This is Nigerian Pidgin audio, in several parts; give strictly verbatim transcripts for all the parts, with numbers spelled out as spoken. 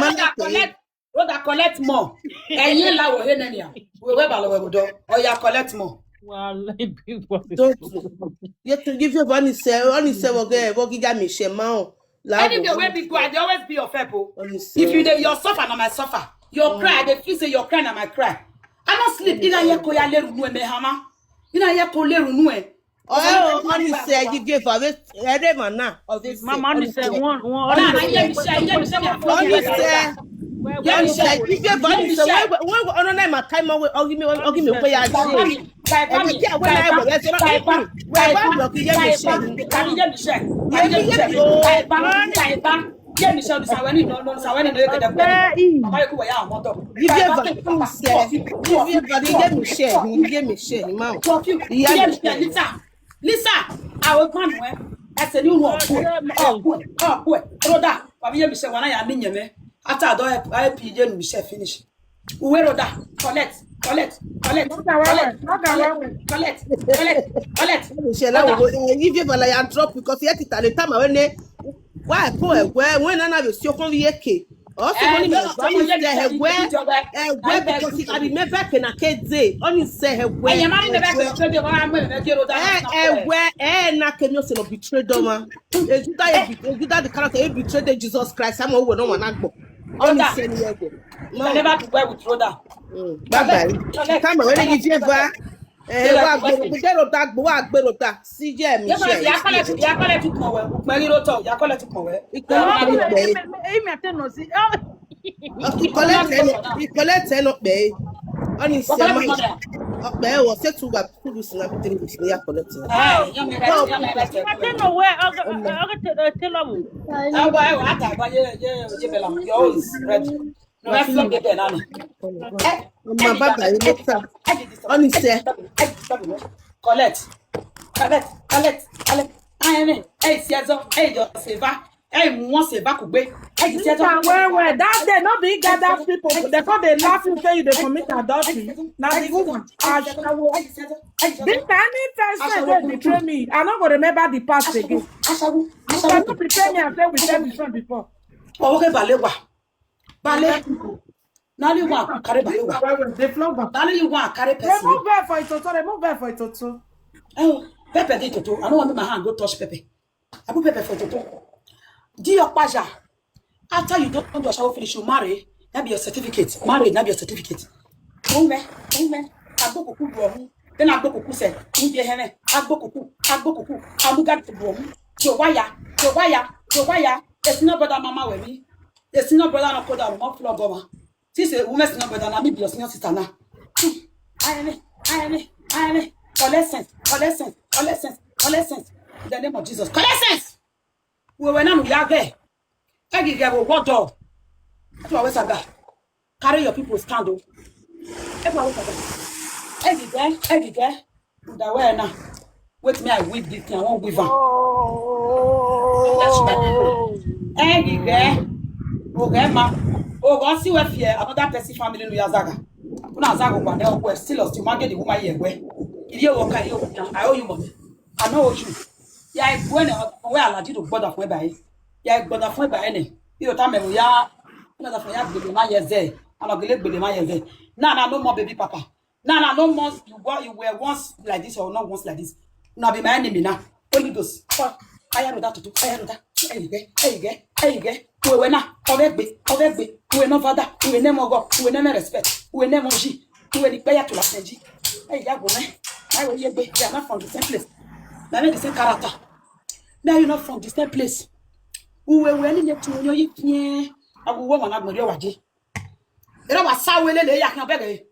Rhoda, collect, Rhoda, collect more. Ẹ̀yin la wo he nenia. We we balo we do. Oya, collect more. Wallahi, people. Don't. You have to give your money, sir. Money, sir. We'll get, we'll get me share, man. Anyway, where we go, I dey always be your fair, bro. If you dey your suffer, na my suffer. Your cry, I dey feel say your cry na my cry. I no sleep. Ina ye ko ya leru nu e me hama. Ina ye ko leru nu e. Oh, money, sir. You give away. Every man now. Of this. My money say one, one. Na na ye mi share, ye mi share. Money, sir. Money, sir. You give money, sir. Why, why, why, oh, no, no, my time away. Oh, give me, oh, give me, where I say. Ẹ̀mí tí àwọn náà wọ̀ yẹn ṣe máa ń pè wẹ̀ bá lọ kí yé mi ṣe. Yémi ṣe o. Yémi ṣe olùsàwẹ́nì náà olùsàwẹ́nì náà yóò kẹ́dẹ́ pẹ́. Bàbá yóò kú wẹ̀yà àwọn mọ́tò. Yíyé bàdí kú sẹ́, yíyé bàdí yé mi ṣe, yíyé mi ṣe, ìmọ̀. Ìyá Yémi mi ṣe Lisa. Lisa, àwọn kan nù ẹ́. Ẹsẹ̀ ní ìwọ̀n ọ̀pọ̀ ẹ̀, ọ̀pọ̀ ẹ̀, ọ̀pọ̀ ẹ̀. Rhoda, bàbá yémi ṣe wà náà yà mí yẹn mẹ́. After I don help, help you, yémi ṣe finish. Uwe Rhoda, collect, collect, collect, Rhoda, where, collect, Rhoda, where, collect, collect, collect, collect. Ṣe láwùjọ ẹ yí fífọ la ya drop because yẹ ti tàlẹ tàmà wẹ ne wà ẹ kó ẹwẹ wọn nana bẹ sí ọkàn yẹ kè ọsọ wọn ni mi no, ẹgbẹ ọni sẹ ẹwẹ ẹwẹ because I remember kena kéde ọni sẹ ẹwẹ Ẹ̀yẹ̀ máa ń bẹ̀rẹ̀ pẹ̀lú ṣé bí wọ́n á mú ẹ̀rẹ̀ kí Rhoda. ẹwẹ ẹ na kemi ọsẹ na betray dọma ejuda ejuda the character e betray the Jesus Christ àmọ́ owó náà wọn náà gbọ́ ọni sẹ ni ẹgbẹ I never do well with Rhoda. Bye bye. Kama wele ni jeva. Eh, wa gbero, gbero da, wa gbero da. C J mi Never share. the akọ́lẹ̀ ti the akọ́lẹ̀ ti kàn wẹ̀. Òpin rí ló tọ̀, the akọ́lẹ̀ ti kàn wẹ̀. Ìkọ́lẹ̀ tẹ̀ lọ pé. Èmi àti nọ̀sí. Ìkọ́lẹ̀ tẹ̀ lọ pé. Ọni sẹ́mọ̀. Ọ̀pẹ̀ wọ̀ ṣé two gba two weeks na three weeks ní akọ́lẹ̀ tẹ̀. Ẹ yọ̀mọ̀ ẹ̀rẹ́ ti yọ̀mọ̀ ẹ̀rẹ́ ti. Ìmọ̀ tẹ́ nọ wẹ́ ọgọ́ tẹ́lọ̀ wò. Ẹ wọ ẹ wọ àtàgbà yẹ yẹ yẹ bẹ̀rẹ̀ your own is ready. No ẹ fún mi bẹ́ẹ̀ náà nù. Ọmọ bàbá yìí ló tà. Ọni sẹ́. Collect. Collect. Collect. Collect. Ayẹ̀rẹ̀ ẹ̀ ì sí ẹ̀zọ́ ẹ̀ ì jọ ṣèbá ẹ̀ ì mú wọn ṣèbá kò gbé ẹ̀ ì sí ẹ̀zọ́. Sister, well, well, that day no be gather people. They come dey laugh you say you dey commit adultery. Na the woman. Ashawo. This na any person wey betray me, I no go remember the past again. Aṣawo. You cannot betray me and say we tell the truth before. Ọwọ́ kẹ́ balẹ̀ wà. Balẹ̀. Nálẹ̀ wà kárẹ̀ balẹ̀ wà. They flog back. Nálẹ̀ yìí wà kárẹ̀ pẹ̀sì. Remove her for itoto. Remove her for itoto. Oh, pepper dey toto. I no want my hand go touch pepper. I put pepper for toto. Di your pasha. After you don do ashawo finish, you marry. That be your certificate. Marry, that be your certificate. Ume, ume. Agbokuku buomu. Then agbokuku se. Uye hene. Agbokuku. Agbokuku. Amuga buomu. Jowaya. Jowaya. Jowaya. It's not brother mama with me. It's not brother no koda mo flog over. This is woman senior brother na me be your senior sister now. Ayene, ayene, ayene. Collect sense, collect sense, collect sense, collect sense. In the name of Jesus, collect sense. We were not yage. Egi ge wo wodo. That's why we saga. Carry your people stand o. Everyone we saga. Egi ge, egi ge. That way now. Wait me, I weave this thing. I won't weave am. That's my people. Egi ge. Okay, ma. Oh, go see where fear another person family no yazaga. Una zago kwa ne okwe still us to market the woman here where. If you walk, you walk. I owe you money. I know you. Ya igbó ẹni ọwọ́ alájí tó gbọ́dọ̀ fún ẹ báyìí. Ya igbọ́dọ̀ fún ẹ báyìí ni. Yóò tá mẹ́rin ya. Yóò tá fún ya gbèdè má yẹ zẹ́. Àwọn gèlè gbèdè má yẹ zẹ́. Náà náà no more baby papa. Náà náà no more you were you were once like this or not once like this. Una be my enemy now. Holy Ghost. Fuck. Ayé ló dá tuntun. Ayé ló dá. Ẹyìnkẹ́. Ẹyìnkẹ́. Ẹyìnkẹ́. Wẹ̀wẹ̀ náà. Ọ̀rẹ́ gbé. Ọ̀rẹ́ gbé. Wẹ̀wẹ̀ náà father. Wẹ̀wẹ̀ náà mọ̀gọ́. Wẹ̀wẹ̀ náà respect. Wẹ̀wẹ̀ náà mọ̀jì. Wẹ̀wẹ̀ ní pẹ́yà tó lásán jí. Ẹ ìyá àgbọ̀n mẹ́. Báwo yẹ gbé? They are not from the same place. They are not the same character. They are not from the same place. Uwe uwe ni ne tu onyo yi kien. Agu wo mana gbori wa je. Era wa sawe lele ya kan bere.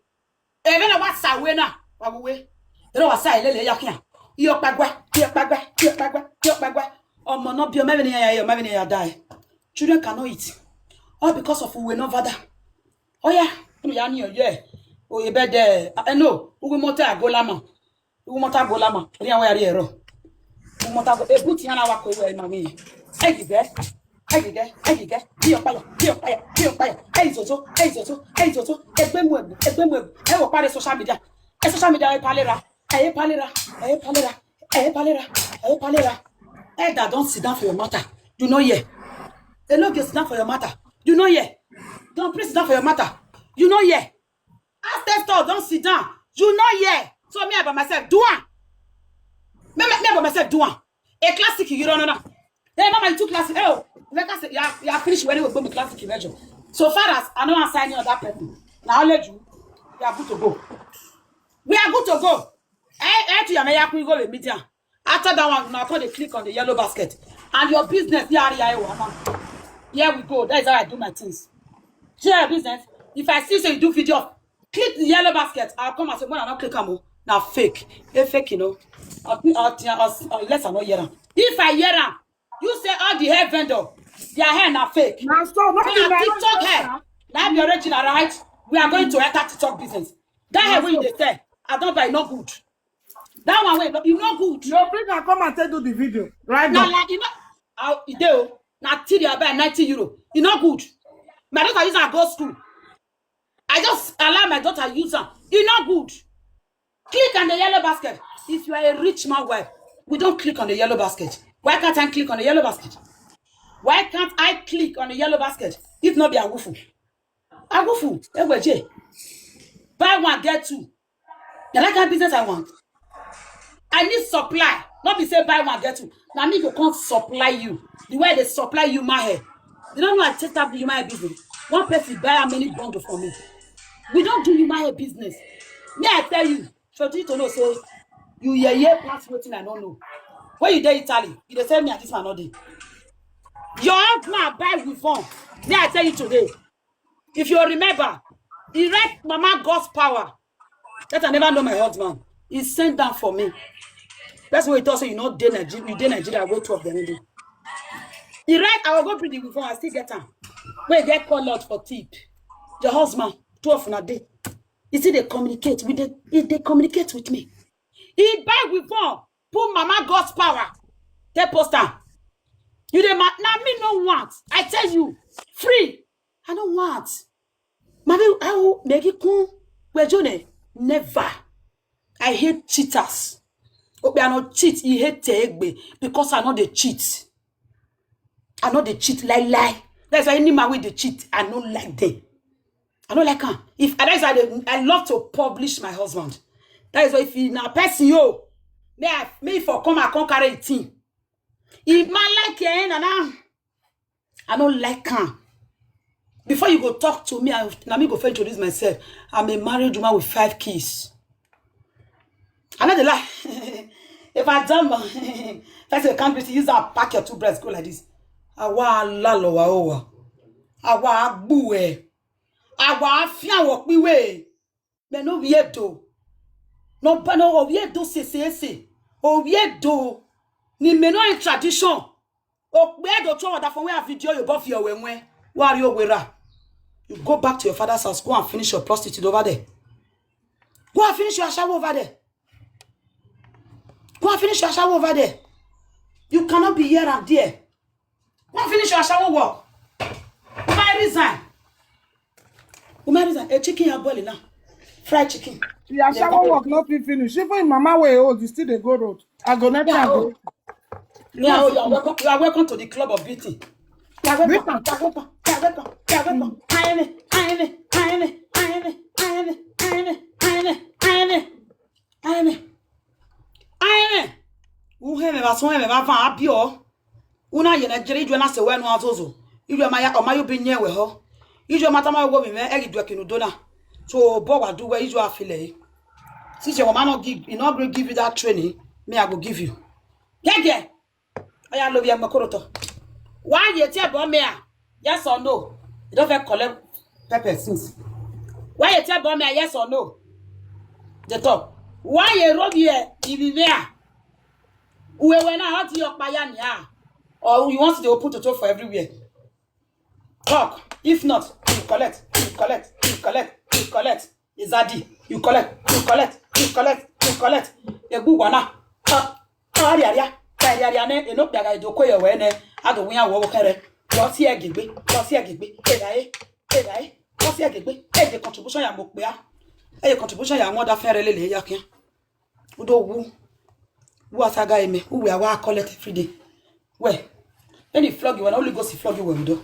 Ebe na wa sawe na. Wa uwe. Era wa sawe lele ya kan. Iyo pagwa, iyo pagwa, iyo pagwa, iyo pagwa. Ọmọ náà bí ọmọ ẹni ya, ọmọ ẹni ya die. Children cannot eat. All because of uwe no father. Oh yeah, unu ya ni oye. Oye bede. I know. Uwe mota agolama. Uwe mota agolama. Ri awon yari ero. Uwe mota go. Ebu ti ana wa ko uwe ma mi. Egige. Egige. Egige. Bi opaya. Bi opaya. Bi opaya. Ei zozo. Ei zozo. Ei zozo. Egbe mu egbe. Egbe mu egbe. E wo pare social media. E social media e palera. E palera. E palera. E palera. E palera. Elder don sit down for your matter. You know here. E no get sit down for your matter. You know here. Don Prince, sit down for your matter. You no hear. Ask Testor, don sit down. You no hear. So me, I by myself, do am. Me, me, me by myself, do am. A classic, you don't know now. Hey, mama, you too classic. Oh, like I say, you are, you are finished when you go be classic, you measure. So far as I no wan sign any other person, now I'll let you. We are good to go. We are good to go. Eh, eh, to your mayor, we go with media. After that one, now come dey click on the yellow basket. And your business, yeah, yeah, yeah, yeah. Here we go. That is how I do my things. Share your business. If I see say you do video, click the yellow basket. I'll come and say, when I not click am o, na fake. E fake, you know. Or, or, or, unless I no hear am. If I hear am, you say all the hair vendor, their hair na fake. Na so, no So be na my own TikTok hair. Hair. Na be original, right? We are going to enter TikTok business. That hair wey you dey sell, I don buy, e no good. That one wey e no good. You bring am come and take do the video right now. Na like, you know, how e dey o. Na three I buy, ninety euro. E no good. My daughter use am go school. I just allow my daughter use am. E no good. Click on the yellow basket. If you are a rich man wife, we don't click on the yellow basket. Why can't I click on the yellow basket? Why can't I click on the yellow basket? If not be awufu. Awufu, egbeje. Buy one, get two. Na that kind of business I want. I need supply. Not be say buy one, get two. Na me go come supply you. The way they supply you my hair. You don't know I take up you my business. One person buy how many bundle for me. We don't do you my hair business. Me, I tell you, so you to know, say, you yeah, yeah, pass wetin I don't know. When you dey Italy, you dey tell me, "Ah, this one not dey." Your husband buy with phone. Me, I tell you today. If you remember, he read Mama God's Power. That I never know my husband. He sent down for me. That's why he thought say you know dey Nigeria, you dey Nigeria, wait twelve dem dey. He read, I will go bring the phone, I still get am. Wey get call out for tip. Your husband, twelve na day. He still dey communicate with the, he dey communicate with me. He buy with phone, put Mama God's Power. Take post am. You dey ma-, na me no want. I tell you, free. I no want. Mami, how Maggie kun wejone? Never. I hate cheaters. Ope, I no cheat. He hate Tegbe because I no dey cheat. I no dey cheat, lie, lie. That's why any man wey dey cheat, I no like them. I no like am. If, that's why I, dey, I love to publish my husband. That is why if he na person yo, may I, may for come, I come carry a thing. If man like you, eh, na, na, I no like am. Before you go talk to me, I, na me go first introduce myself. I'm a married woman with five kids. I no dey lie. If I jump, first you can't use that, pack your two breasts, go like this. Awa lalo wa owa. Awa agbuwe. Awa afia wo piwe. Me no weirdo. No, but no weirdo se, se, se. O weirdo. Ni me no in tradition. O weirdo cho that from where video you buff your when. Where you wera? You go back to your father's house. Go and finish your prostitute over there. Go and finish your ashawo over there. Go and finish your ashawo over there. You cannot be here and there. Go and finish your ashawo work. My reason. Woman reason. A chicken you boil now. Fried chicken. The ashawo work not fit finish. Even in mama way old, you still dey go road. I go never Yeah, go. Oh. Yeah, oh, you are welcome. You are welcome to the club of beauty. You are welcome. You are welcome. You are welcome. You are welcome. Aene, aene, aene, aene, aene, aene, aene, aene, aene, aene. Aene. Uheme ba so heme ba fa abio. Una ye na jere ijwe na se wenu azozo. Ijwe ma ya, o ma yo bi nye we ho. Ijwe ma ta ma wo mi me, e gi dwe kinu dona. So bo wa du we ijwe afile. Since your mama no give, he not going give you that training, me I go give you. Yeah, yeah. Oya lo bi e mo koroto. Why you tell bo me? Yes or no? You don't fit collect pepper since. Why you tell bo me? Yes or no? The top. Why you rob here? If you there. Uwe we na hot your paya ni ah. Or you want to open toto for everywhere. Talk. If not, you collect, you collect, you collect, you collect. Izadi, you collect, you collect, you collect, you collect. Egbu wana. Ah, ah, ria, ria, ria, ria, ne, eno, biaga, ido, ko, ye, we, ne. Ado, wi, awo, wo, kere. Lo, si, egigbe, lo, si, egigbe. Eda, e, eda, e. Lo, si, egigbe. E, the contribution, ya, mo, pe, a. E, the contribution, ya, mo, da, fere, lele, ya, ken. Udo wu. Wu asaga eme. Who we are wa collect every day. Well, any flog you wanna only go see flog you well do.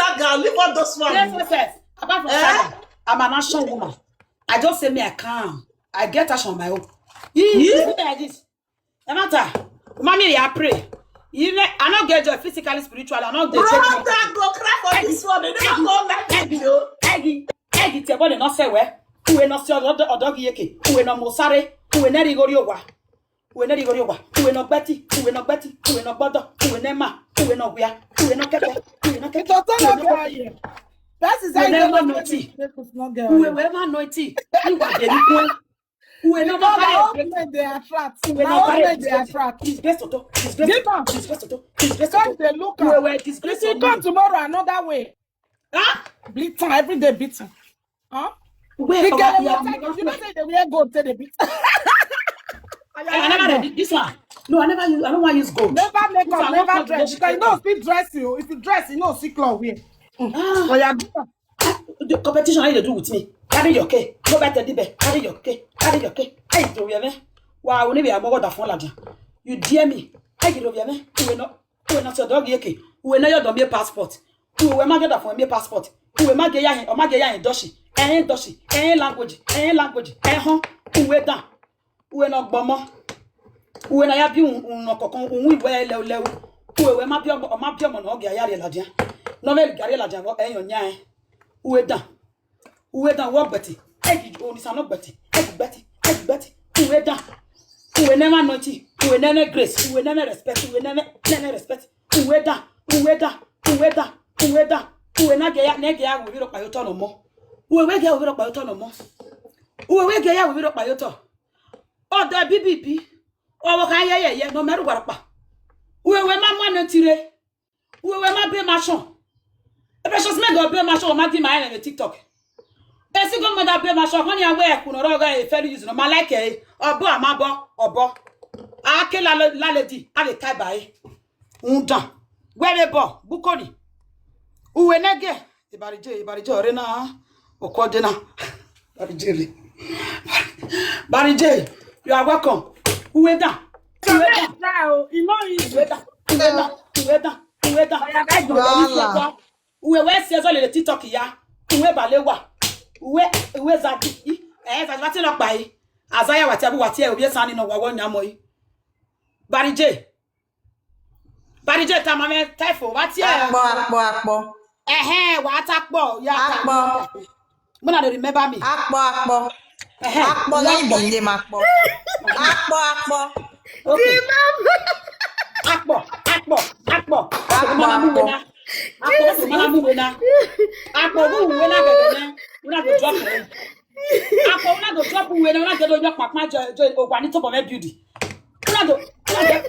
saga, leave all those one. Yes, yes, yes. Apart from saga, I'm an action woman. I just say me, I calm. I get action on my own. You see me like this. No matter. Mommy, I pray. You ne- I not get joy physically, spiritually. I not get joy. Brother, go cry for this one. They never go like you. Eggy, Eggy, tell body not say where. Who will not see other dog yeke? Who will not mosare? Who will not rigoriowa? Who will not rigoriowa? Who will not betty? Who will not betty? Who will not bother? Who will not ma? Who will not wear? Who will not keke? Who will not keke? It's a total girl here. That is Who will how never you know tea? Not girl. Who will ever know tea? Who will be equal? Who will not Because na carry all great? men dey attract. Who will Na not all carry men dey disgrace? Attract. Disgrace toto. Disgrace Give toto. am. Disgrace toto. Disgrace Because toto. They look Who am. will disgrace If you on come me? Tomorrow another way, Huh? beat am every day, beat am. Huh? Where He Oga get Iya water. You know say they wear gold till they beat. I never read this one. No, I never use. I don't want to use gold. Never make This up, one never not dress. Gold. Because you know, still dress you. If you dress, you know, see cloth wear. Ah, Oh yeah. the competition how you do with me? Carry your cake. Go back to the bed. Carry your cake. Carry your cake. Hey, do you hear me? Wow, we need a more water for Laja. You dare me? Hey, you do you hear me? Who will not? Who will not your dog yeke? Who will not your dog me passport? Who will not get that for me passport? Who will not get ya? Or not get ya in Doshi? Eh, Doshi. Eh, language. Eh, language. Eh, huh? Who will that? Who will not bomber? Who will not have you? Who will not cock? Who will wear low low? Who will not be a man? Okay, I had a Laja. No, very Gary Laja. What? Eh, your nyai. Who will that? Who will that? What Betty? Hey, you only son of Betty. Hey, Betty. Hey, Betty. Who will that? Who will never anointing? Who will never grace? Who will never respect? Who will never never respect? Who will that? Who will that? Who will that? Who will that? Who will not get ya? Not get ya? We will not pay no more. Who will get? We will not pay no more. Who will get ya? We will not pay. Oh, the B B B. Oh, what can ya ya ya? No matter what. Who will my money today? Who will my pay my son? If I just make a pay my son, my team, my enemy TikTok. Esi go mother pay my son. When you wear kuno roga, if you use no, my like eh. Obo amabo, obo. Ake la la lady. Ave kai bai. Unda. Where the bo? Bukoni. Uwe nege. Ibarije, Ibarije, Orena. Okodena. Barijele. Barijele, you are welcome. Ueda. Ueda. Now, you know easy. Ueda. Ueda. Ueda. Ueda. Ueda. Uwe we se zo le TikTok ya. Uwe balewa. Uwe uwe zadi. Eh, zadi wati no pa yi. Azaya wati abu wati e obi sani no wawo nyamo yi. Barijele. Barijele ta mame typhoon wati e. Akpọ, akpọ, akpọ. Ehe, wa ta po ya. Akpọ. Muna dey remember me. Akpọ, akpọ. Ehe. Akpọ na ibi name akpọ. Akpọ, akpọ. Okay. Akpọ, akpọ, akpọ. Akpọ, akpọ, mana mu wena. Akpọ, akpọ, mana mu wena. Akpọ, mu wena gẹgẹ na. Una go drop me. Akpọ, una go drop me wena. Una go do your papa jo jo ogwa ni top of my beauty. Una go, una go,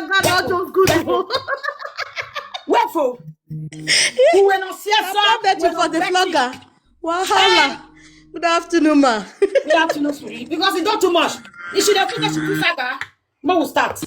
vlogger not just good. Wait for. Who will not see us? Thank you for the vlogger. Wahala. Good afternoon, ma. Good afternoon, sweetie. Because it's not too much. If she dey finish, she do saga. Mo will start.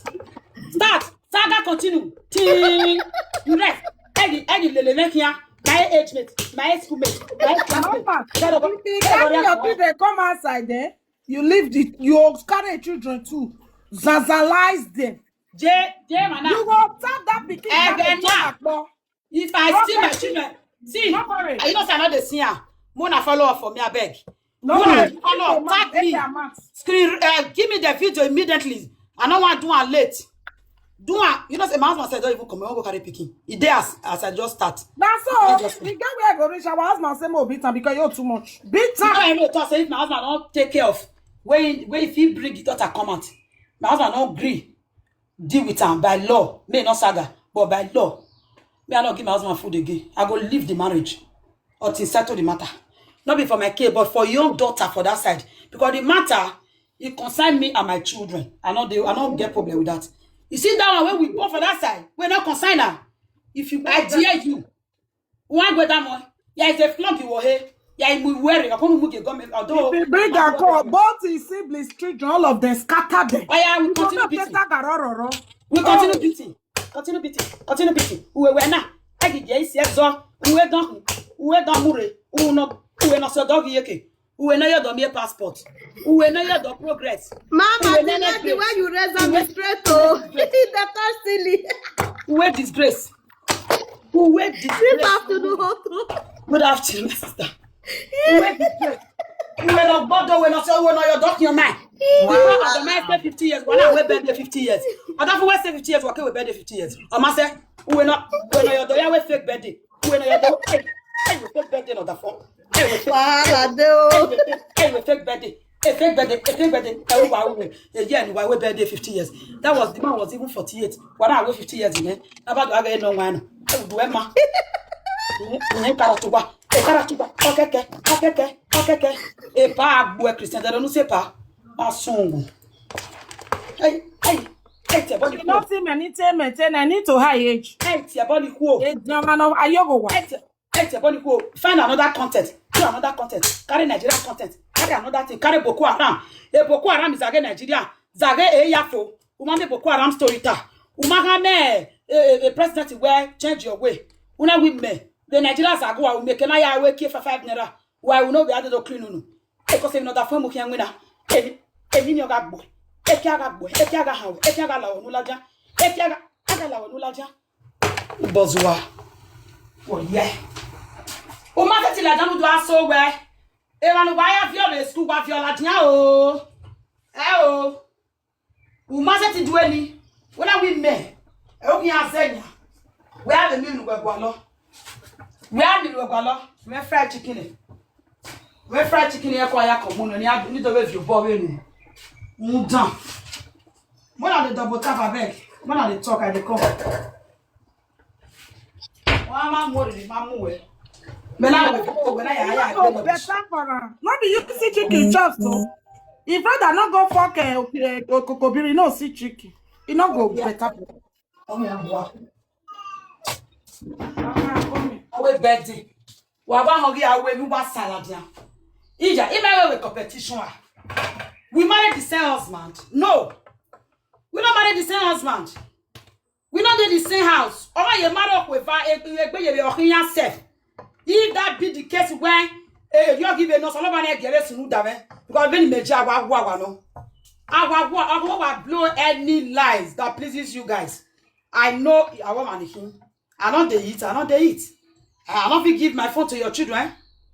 Start. Saga continue. Ting. You rest. Eddie, Eddie, Lele, make here. My age mate, my schoolmate, my classmate. If you carry your people come outside there, you leave the you carry children too. Zazalize them. Jay, Jay, man. You go tap that pikin. If I see my children, see, you know say I no dey see am. Mona follow up for me, abeg. Mona follow up, tag me. Screen, uh, give me the video immediately. I no wan do am late. Do am. You know say my husband said don't even come. I wan go carry pikin. E dey as as I just start. Na so the guy wey go reach our husband say mo beat am because you're too much. Beat am. I know talk say if my husband don take care of when when if he bring the daughter come out, my husband don gree deal with am by law. Me no saga, but by law, me I no give my husband food again. I go leave the marriage until settle the matter. Not be for my kid, but for young daughter for that side because the matter it concern me and my children. I no dey, I no get problem with that. You see that one wey we born for that side, we no concern am. If you, I dare you, wan go that one. Yeah, it's a flog you will hear. Yeah, we wear it. I can't move your government. Although If you bring am come, both his siblings, children, all of them scatter them. Oh yeah, we You go continue not beating. take that garororo. We continue beating. Continue beating. Continue beating. Uwe we na. Agi je isi ezo. Uwe don. Uwe don mure. Uno. Uwe no so dog yeke. Uwe no yo don me passport. Uwe no yo don progress. Mama, the way you raise am is straight oh. The touch silly. Uwe disgrace. Uwe Sleep disgrace. Afternoon hot oh. Good afternoon, sister. Uwe disgrace. Uwe no gbọ́dọ̀, uwe no say uwe no yo don your mind. Because I don say fifty years. Wala we birthday fifty years. I don we say fifty years. Wake we birthday fifty years. Oma say uwe no, uwe no yo don ya we fake birthday. Uwe no yo don. Hey, hey, we fake birthday not that fun. Hey, we fake. Wahala dey oh. Hey, we fake birthday. Hey, fake birthday. Hey, fake birthday. Hey, wow, wow. Yeah, yeah, and why we birthday fifty years? That was the man was even forty-eight. What are we fifty years in? About do I get no one? Hey, do Emma. Ni karatuba. Hey, karatuba. Okeke. Okeke. Okeke. Hey, pa boy Christian. They don't say pa. Asungu. Hey, hey. Hey, te body You not see many ten, ten, I need to high age. Hey, te body cool. Age no man of Ayogo wa. Hey, te Hey, te body go find another content, do another content, carry Nigeria content, carry another thing, carry Boko Haram. A Boko Haram is against Nigeria. Zage e yafo. Uma me Boko Haram story ta. Uma ha me a president where change your way. Una we me. The Nigeria zago wa make na ya we ke five naira. Why we no be ade do clean unu? E ko se no da fun mu kian wina. E e ni ni oga gbo. E ki aga gbo. E ki aga hawo. E ki aga lawo nu laja. E ki aga aga lawo nu laja. Bozua. Oh yeah. O ma teti la danu do aso we. E wa no wa ya fi o le school wa fi o la dia o. E o. O ma teti do ni. Wona we me. E o ki azenya. We have a meal we gwa lo. We have meal we gwa lo. We fried chicken. We fried chicken e ko ya ko mu no ni a- ni do we fi o bo we ni. Mu dan. When I dey double tap, abeg. When I dey talk, I dey come. Wọ́n á máa mú òrìrì máa mú wẹ̀. Mẹ́lá wẹ̀ fún òwe náà yàrá yàrá Oh, gbé lọ. better for am. No be you see chicken chop so. If brother no go fuck eh, okay, okokobiri no see chicken. E no go better for am. Ọmọ yà bọ̀ wá. Awe birthday. Wà wá hàn rí awe mi wá sàlàdìà. Ìjà ìmọ̀ ẹ̀rọ ìwé competition wa. We married the same husband. No. We no marry the same husband. We no dey the same house. Ọmọ yẹn marry ọkọ ìfà ẹgbẹ́ yẹn ọkọ yẹn sef. If that be the case when eh, you give a no sọlọ́ba náà gẹ̀rẹ́ sùn dàbẹ́. Because when the major wa wa wa no. Our wa our wa blow any lies that pleases you guys. I know I want mannequin. I no dey eat, I no dey eat. I no fit give my phone to your children.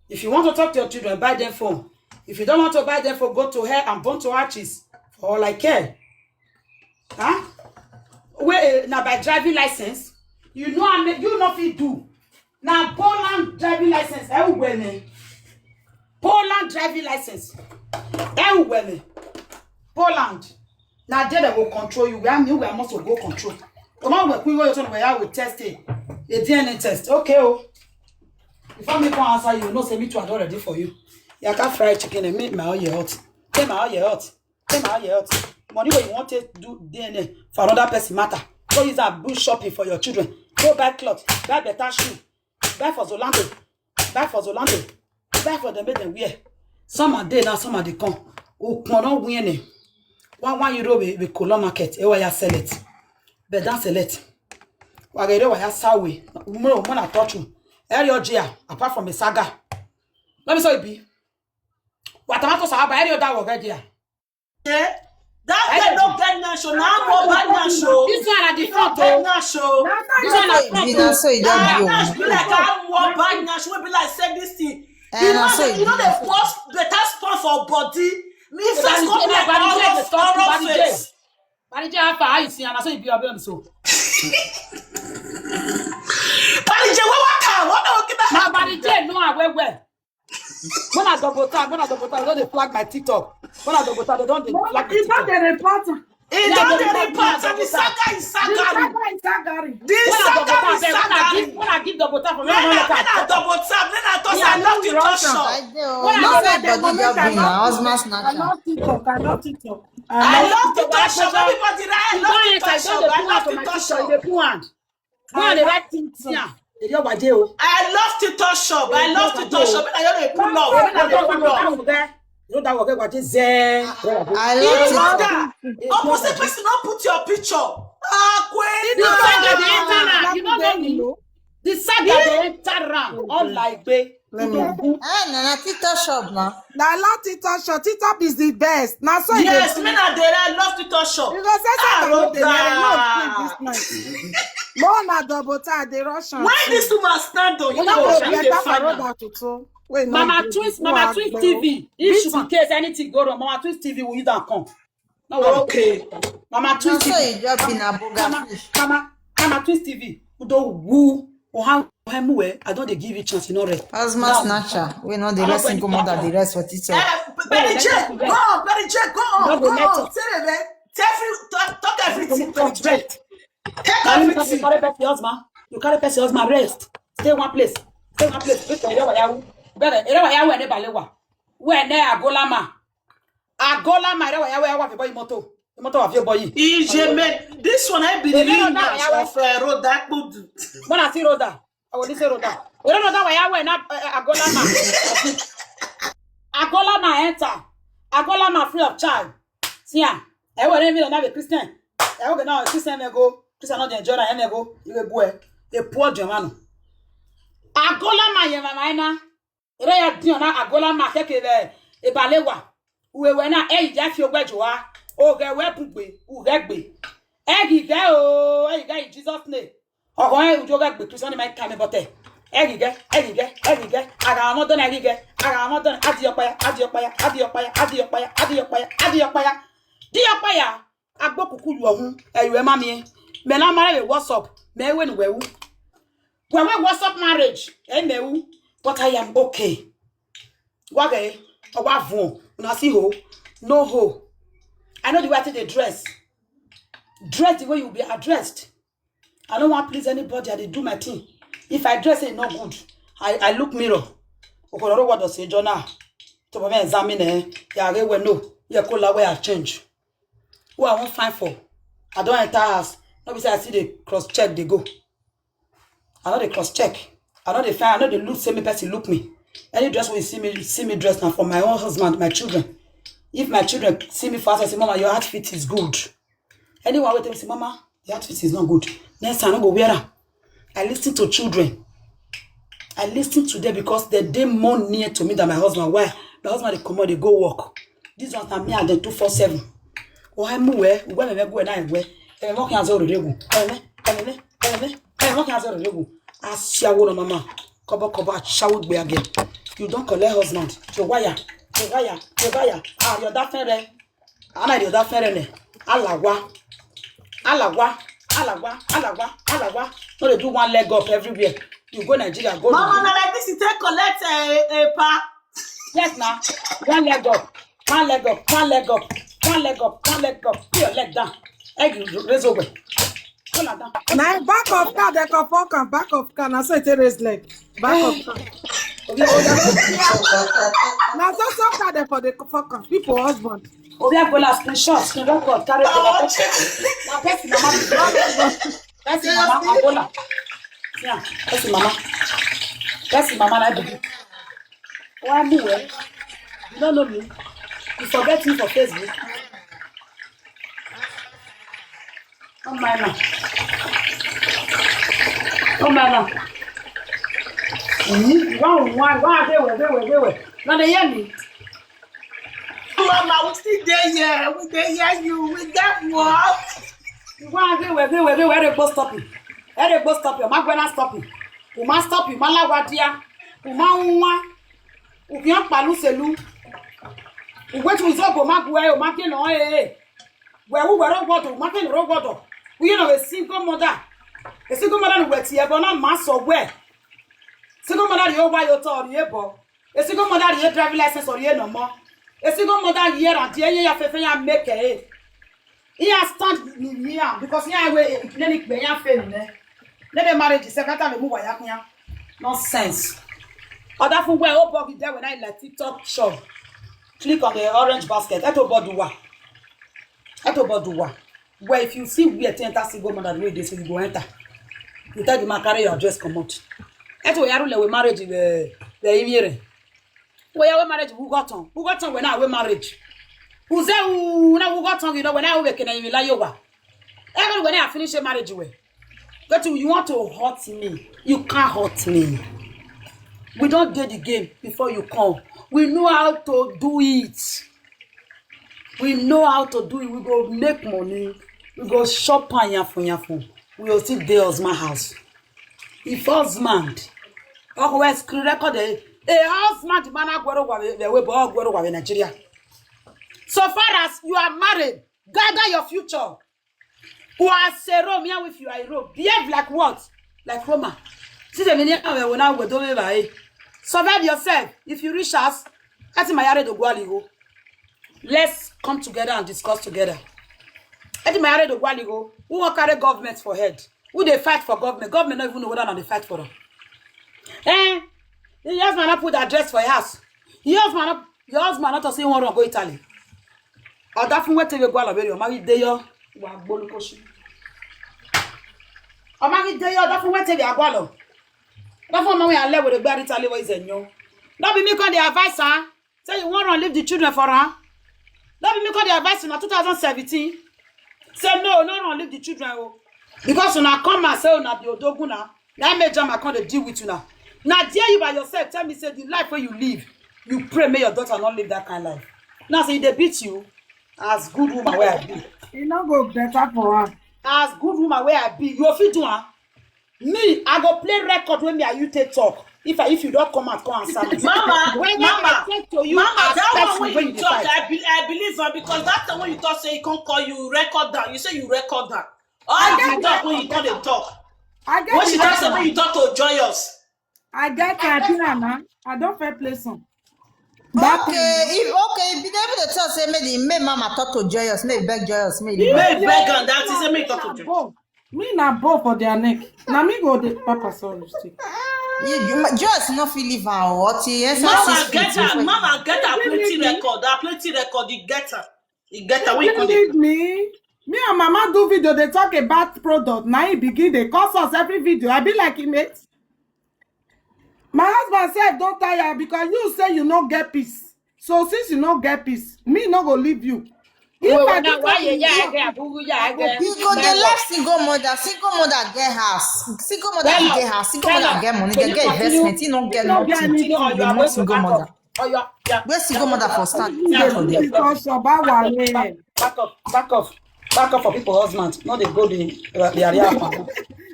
If you want to talk to your children, buy them phone. If you don't want to buy them phone, go to hell and burn to ashes. For all I care. Huh? Wey, eh, na by driving license. You know, I mean, you no fit do. Na Poland driving license. Eh, where me? Poland driving license. Eh, where me? Poland. Na there they go control you. Where me, where must go control. Come on, we go to where I will test it. A D N A test. Okay, oh. Before me come answer you, no say me too, I don ready for you. You can fry chicken and make my oil hot. Make my oil hot. Make my oil hot. Money wey you want to do D N A for another person matter. Go use am do shopping for your children. Go buy cloth, buy better shoe, buy for Zalando, buy for Zalando, buy for them, make them wear. Some are there now, some are they come. Okpon no win. One one euro we, we Colon market. E waya sell it. But don't sell it. Wagere waya sawe. Mo mo na touch you. Area G R, apart from the saga. Let me say it be. What am I to say? Area that work there. Eh? That girl no get nash o. Na mo bad nash o. This one at the front, oh. Nash o. This one at the front, oh. Na so e just be o. Nash be like, I want bad nash. We be like, say this thing. Eh, you know, you know they post better stuff for body. Me first come like all of horror face. Barije, how far? How you see? And I say you be a so. Barije, what, what can? What do you give? Na Barije, no, I wear well. When I double tap, when I double tap, they don't dey flag my TikTok. When I double tap, they don't dey flag my TikTok. They don't dey report. They don't dey report. And the saga is saga. The saga is saga. When I double tap, when I give, when I give double tap, when I double tap, when I talk, I love the torture. When I double tap, body just be na husband snatcher. I love TikTok. I love TikTok. I love the torture. Everybody, I love the torture. I love the torture. Go on, they write things here. They dey waje o. I love TikTok shop. I love TikTok shop. I just dey pull up. When I go pull up. You know that work, waje zen. I love TikTok. Opposite person no put your picture. Ah, queen. The saga dey enter am. You no know me. The saga dey enter am. All like, babe. Let me. Eh, na, na TikTok shop na. Na la TikTok shop. TikTok is the best. Na so e dey. Yes, me na dey, I love TikTok shop. You go say, ah, Satan no dey hear, no sleep this night. Mo na double tap, dey rush am. When this woman stand on, you know, go better for Rhoda Tutu. Wait, no, Mama Twins, Mama Twins T V. If she be case anything go wrong, Mama Twins T V will either come. No worry. Okay. Mama Twins T V. So e just be na boga fish. Mama, Mama Twins T V. Udo wu. Ohan, ohan muwe. I don't dey give you chance, you know, rest. Husband snatcher. We know the rest single mother, the rest for teacher. Eh, Betty J, go on, Betty J, go on, go on. Say every, talk, talk everything, Betty J. Take everything. You carry person husband. You carry person husband. Rest. Stay one place. Stay one place. Wait, ere wa yawu. Bere, ere wa yawu ene balewa. We ne Agolama. Agolama, ere wa yawu, yawu fi boy moto. Moto wa fi boy. Ije me. This one I be the leader of, uh, Rhoda Kpudu. When I see Rhoda, I will say Rhoda. We don't know that way. I went up, uh, Agolama. Agolama enter. Agolama free of charge. See, ah, I will even not be Christian. I will not Christian may go. Christian not enjoy. I may go. You go. A poor German. Agolama ye mama ena. Ere ya di ona Agolama keke le ebalewa. Uwe we na e ija fi ogbe joa. O ge we bugbe, u ge gbe. E gi ge o, e gi ge in Jesus name. Ogo e ujo ge gbe Christian in my time, but, eh, e gi ge, e gi ge, e gi ge. Aga mo don e gi ge. Aga mo don adi opa ya, adi opa ya, adi opa ya, adi opa ya, adi opa ya, adi opa ya. Di opa ya. Agbo kuku you ohun. E you e ma mi. Me na marry with WhatsApp. Me we nu we wu. We we WhatsApp marriage. E me wu. But I am okay. Wage, owa vun. Una see ho. No ho. I know the way I take the dress. Dress the way you be addressed. I don't want please anybody. I dey do my thing. If I dress, e no good. I, I look mirror. Okororo what does say, Jonah? To be examine, eh? Yeah, we no. Yeah, call where I change. Who I won't find for? I don't enter house. No be say I see the cross check, they go. I know they cross check. I know they find, I know they look, see me person look me. Any dress we see me, see me dress now for my own husband, my children. If my children see me fast, I say, "Mama, your outfit is good." Anyone will tell me, say, "Mama, the outfit is not good." Next time, I no go wear am. I listen to children. I listen to them because they dey more near to me than my husband. Why? My husband dey comot, dey go work. This one na me and them two four seven. Oh, I move where? Where me go na where? Eh, what can I say? Regu. Eh, eh, eh, eh, what can I say? Regu. Asiawo no mama. Kobo kobo ashawo gbe again. You don't collect husband. Your wire. Your wire. Your wire. Ah, your that friend. Ana ri oda fere ne. Alawa. Alawa. Alagwa, alagwa, alagwa. No dey do one leg up everywhere. You go Nigeria, go. Mama, na like this you take collect a, a pa. Yes, now. One leg up, one leg up, one leg up, one leg up, one leg up. Put your leg down. Egg raise over. Hold am down. Na back of car, they can fuck am. Back of car, na so it raise leg. Back of car. Na so so car they for the fuck am. People husband. Obi Agbola screenshot, screen record, carry Agbola. Na person mama be. Person mama Agbola. Yeah, person mama. Person mama na be. Why me well? You don't know me. You forget me for Facebook. Come by now. Come by now. Mm-hmm. Why, why, why they were, they were, they were. Now they hear me. Mama, we still dey here. We dey hear you. We get work. Why they were, they were, they were. They go stop you. They go stop you. Ma gwena stop you. Uma stop you. Mala wadia. Uma uma. Ukian paluselu. Uwe tuzo go magwe o make no eh. We wu wero wodo, make no ro wodo. We you know a single mother. A single mother no wet here, but not mass or where. Single mother yo why you tell you bo. A single mother yo driving license or you no more. A single mother here and there ya fefe ya make eh. He has stand me here because here we clinic be ya fe ne. Let the marriage is second time move ya. Nonsense. Other food where oh buggy there when I like TikTok shop. Click on the orange basket. Eto boduwa. Eto boduwa. Well, if you see where to enter single mother the way they say you go enter. You tell the man carry your dress come out. Eto yaru le we marriage we we imire. We ya we marriage we got on. We got on when I we marriage. Who say who na we got on you know when I we can I la yowa. Even when I finish a marriage we. But you want to hurt me. You can't hurt me. We don't get the game before you come. We know how to do it. We know how to do it. We go make money. We go shop and yafun yafun. We go still dey husband house. If husband, oh, we screen record eh, a husband man agbero wa we we bo agbero wa we Nigeria. So far as you are married, gather your future. Who are Sero, me with you, I rope. Behave like what? Like Roma. See the mini we will now we don't by. Survive yourself. If you reach us, that's my yare do gwaligo. Let's come together and discuss together. Eti my yare do gwaligo. Who will carry government for head? Who they fight for government? Government not even know whether or not they fight for them. Eh? Your husband not put address for your house. Your husband not, your husband not to say one wrong go Italy. Or that from where tell you go ala very or marry dey your wa gbolukoshi. Or marry dey your that from where tell you go ala. That from where I left with the bad Italy was in you. Not be me call the advice, huh? Say you want to leave the children for her. Not be me call the advice in two thousand seventeen. Say no, no, no, leave the children. Oh. Because when I come and say, oh, na be odoguna. That made jam I can't deal with you now. Now, dear you by yourself, tell me, say the life where you live, you pray, may your daughter not live that kind of life. Now, say they beat you as good woman where I be. E no go better for am. As good woman where I be, you fit do am. Me, I go play record when me and you take talk. If I, if you don't come out, come and answer me. Mama, when mama, I talk to you, mama, as that person one when you talk, I, be, I believe her because that time when you talk, say you can't call you record down. You say you record down. All the talk when you come dey talk. I get when she talk say when you talk to Joyous. I get her dinner now. I don't fair play some. Okay, if okay, if they even dey talk say make the make mama talk to Joyous, make beg Joyous, make the make beg and that is make talk to Joyous. Me na bow for their neck. Na me go the papa sorry still. You, you, Joyous no feel leave her or the S S C. Mama get her, mama get her plenty record, her plenty record, he get her. He get her. When you come leave me. Me and mama do video, they talk about product. Now he begin, they curse us every video. I be like, inmate. My husband said, don't tire because you say you no get peace. So since you no get peace, me no go leave you. If I do why you yeah, yeah, boo, yeah, yeah. You go the left single mother, single mother get house, single mother get house, single mother get money, they get investment. You no get nothing. You no single mother. Where single mother for stand? Because Shoba Wale. Back up, back up, back up for people husband. No, they go the the area.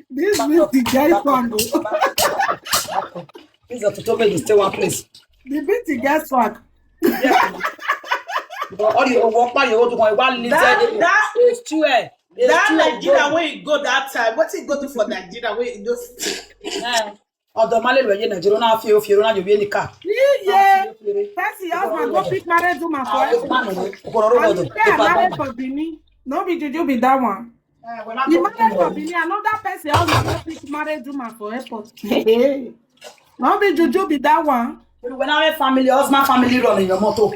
This is the guy fund. This is to tell me you stay one place. The big the guy fund. But all you walk by your own one limited. It's true. That Nigeria wey you go that time, wetin you go do for Nigeria wey you just Ọdọ malẹ lọ yẹ Nigeria na fi o fi o na yo bi nika. Iye. Person husband go pick married woman for airport. Okoro ro And do. you say I married for Benin. No be juju be that one. You married for Benin, another person husband go pick married woman for airport. No be juju be that one. When I family, husband family run in your motor.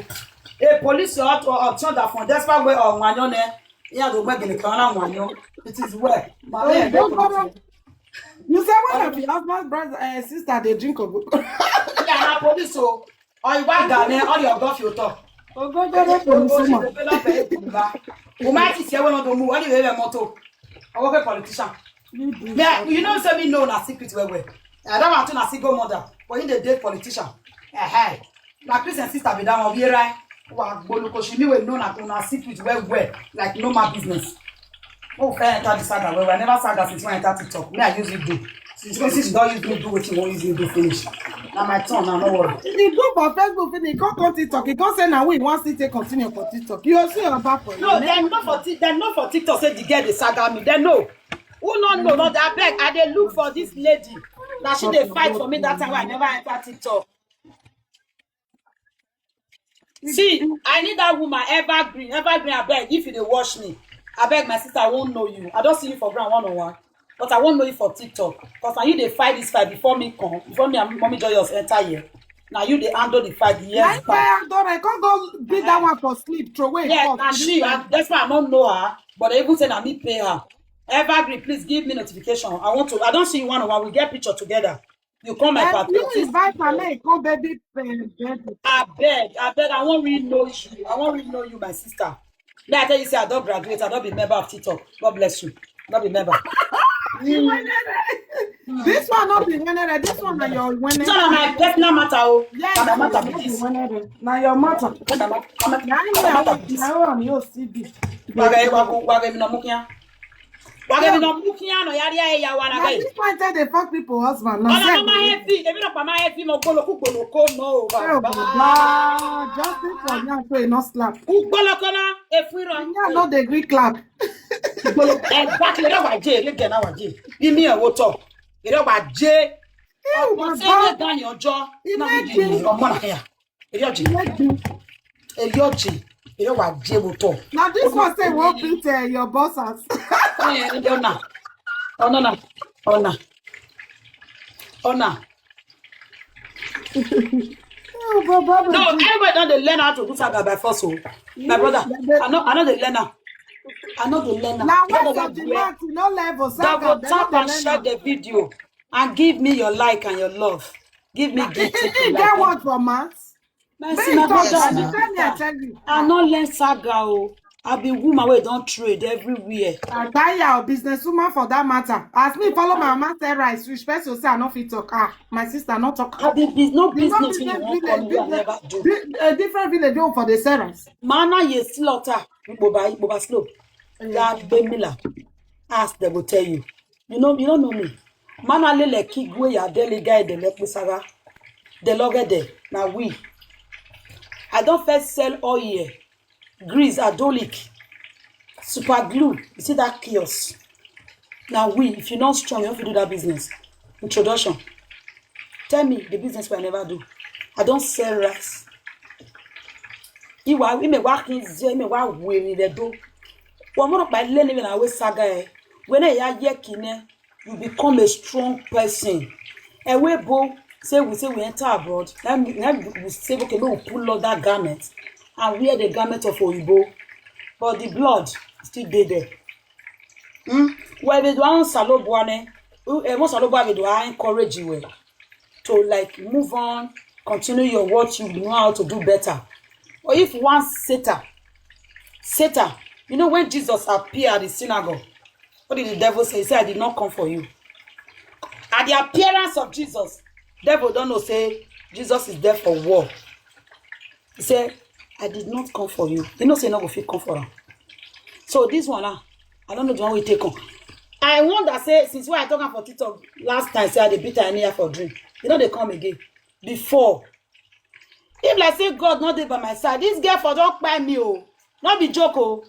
A police or or turn that phone. That's why we on one on there. Yeah, the way they can on one. It is well. My Ogogoro. You say one of your husband brother uh, sister dey drink ogogoro. Yeah, na police o. Or you buy Ghana, all your golf you talk. Ogogoro police woman. Umaiti si ewe no do mu, what do you have motor? I work a politician. Me, I- you know, say me know na secret well well. I don't want to na single mother, but in the date politician. Eh, hey. My Christian sister be that one. We right. Wa gboluko she me we know na na secret well well. Like no my business. Oh, fair enter the saga. Well, I never saga since when I enter TikTok. Me, I use it do. Since when since you don't use me do what you want use me do finish. Now my turn. Now no worry. He go for Facebook finish, he come come TikTok, he come say na we wan still take continue for TikTok. You go see your back for No, you. Dem no for Tik- dem no for TikTok say the girl dey saga me. Dem no. Who no know? No, I beg. I dey look for this lady. Now she dey fight for me that time when I never enter TikTok. See, I need that woman evergreen, evergreen. I beg if you dey watch me, I beg my sister. I won't know you. I don't see you for ground one on one, but I won't know you for TikTok. Cause now you dey fight this fight before me come, before me and mommy joyous enter here. Now you dey handle the fight years Like back. I don't I can't go beat that one for sleep, throw away. Yeah, fuck, na this she. one. I, that's why I don't know her. But I even say na me pay her. Evergreen, please give me notification. I want to. I don't see you one on one. We get picture together. You come my And party. you invite her, make go baby, uh, baby. I beg, I beg. I won't really know you. I won't really know you, my sister. May I tell you, say I don't graduate. I don't be member of TikTok. God bless you. I don't be member. This one not be winner. This one na your winner. So na my personal matter. Oh, Yes, na my matter no be be this. winner. Na your matter. Na my- na my- Na na my matter be you this. na you see this. Wage wage wage mi no mukia. Wage mi no mukia no yari ya ya wa na Na gai. this point I dey fuck people husband. Na Ọ̀nà same mama heavy, èmi náà pa máa heavy mọ gbólókù gbólókó mọ́ o Oh, bàbá. baba. Just think for me and so e no slap. Gbólókó náà, efúrọ̀. Yeah, no dey gree clap. Gbólókó, exactly, eré wà jẹ́, eré gẹ̀ náà wà jẹ́. Bí mi ẹ̀ wò tọ̀, eré wà jẹ́. Ew, Ọmọ my tí ó lè God. gan ni ọjọ́, Ilé náà mi gbin. dì ọmọ náà yà. Eré ọ̀jẹ̀, Ilé gbin. eré ọ̀jẹ̀, eré wà jẹ́ wò tọ̀. Na this one say wan beat uh, your boss house. Ẹ̀ ẹ̀ ọ̀nà, ọ̀nà, ọ̀nà, ọ̀nà. Oh, baba, No, everybody don dey learn how to do saga by force o. My brother, I no, I no dey learn am. I no dey learn am. Na Brother, what's of the where- mouth, you no level. That go Saga, tap dem and no share dey the video and give me your like and your love. Give me gift. He get word for mouth. My Make see my you talk, brother. you tell me, I tell you. I no learn saga o. I be woman wey don trade everywhere. I tell you, business woman for that matter. As me follow my mama sell rice, which person say I no fit talk. Ah, my sister no talk. I be bus- no You know, business wey you wan village, call me wey I village, never do. vi- a different village dey for the sellers. Mana ye slaughter. Igboba, Igboba slope. Ya gbe mila. Ask, they go tell you. You know, you don't know me. Mana lele kigwe ya dele guy de le pusara. De logede na we. I don first sell oil, grease, adolic, super glue. You see that kiosk? Now we, if you not strong, you have to do that business. Introduction. Tell me the business wey I never do. I don sell rice. Iwa ime wa kinze ime wa weri le do. Wa mo pa le ni na we saga e. When I ya ye kine, you become a strong person. E we bo say we say we enter abroad. Then then we say okay, no, we pull out that garment and wear the garment of Oyibo. But the blood still dey there. Hmm? Well, we do want Salobua ne. We want Salobua we do encourage you well to like move on, continue your what you know how to do better. Or if one Satan, Satan, you know when Jesus appeared at the synagogue, what did the devil say? He said, "I did not come for you." At the appearance of Jesus, devil don't know say Jesus is there for war. He said, "I did not come for you." You know say no go fit come for am. So this one now, I don't know the one we take on. I wonder say since when I talk am for TikTok last time, say I dey beat her anyhow for drink. You know they come again. Before, if like say God not dey by my side, this girl for don kpai me o. No be joke o.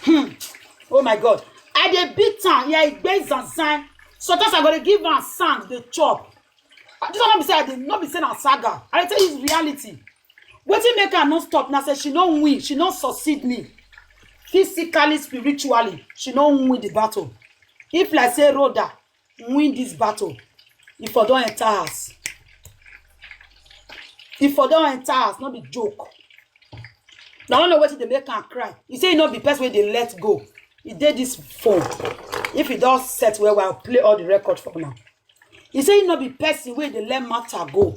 Hmm. Oh my God. I dey beat am. Yeah, e gbey zanzan. Sometimes I go dey give am sand, dey chop. This one no be say I dey, no be say na saga. I dey tell you reality. Wetin make am no stop na say she no win, she no succeed me. Physically, spiritually, she no win the battle. If like say Rhoda win this battle, e for don enter house. E for don enter house, no be joke. Na I no know wetin dey make am cry. E say e no be person wey dey let go. E dey this phone. If e don set well well, I'll play all the record for now. E say e no be person wey dey let matter go.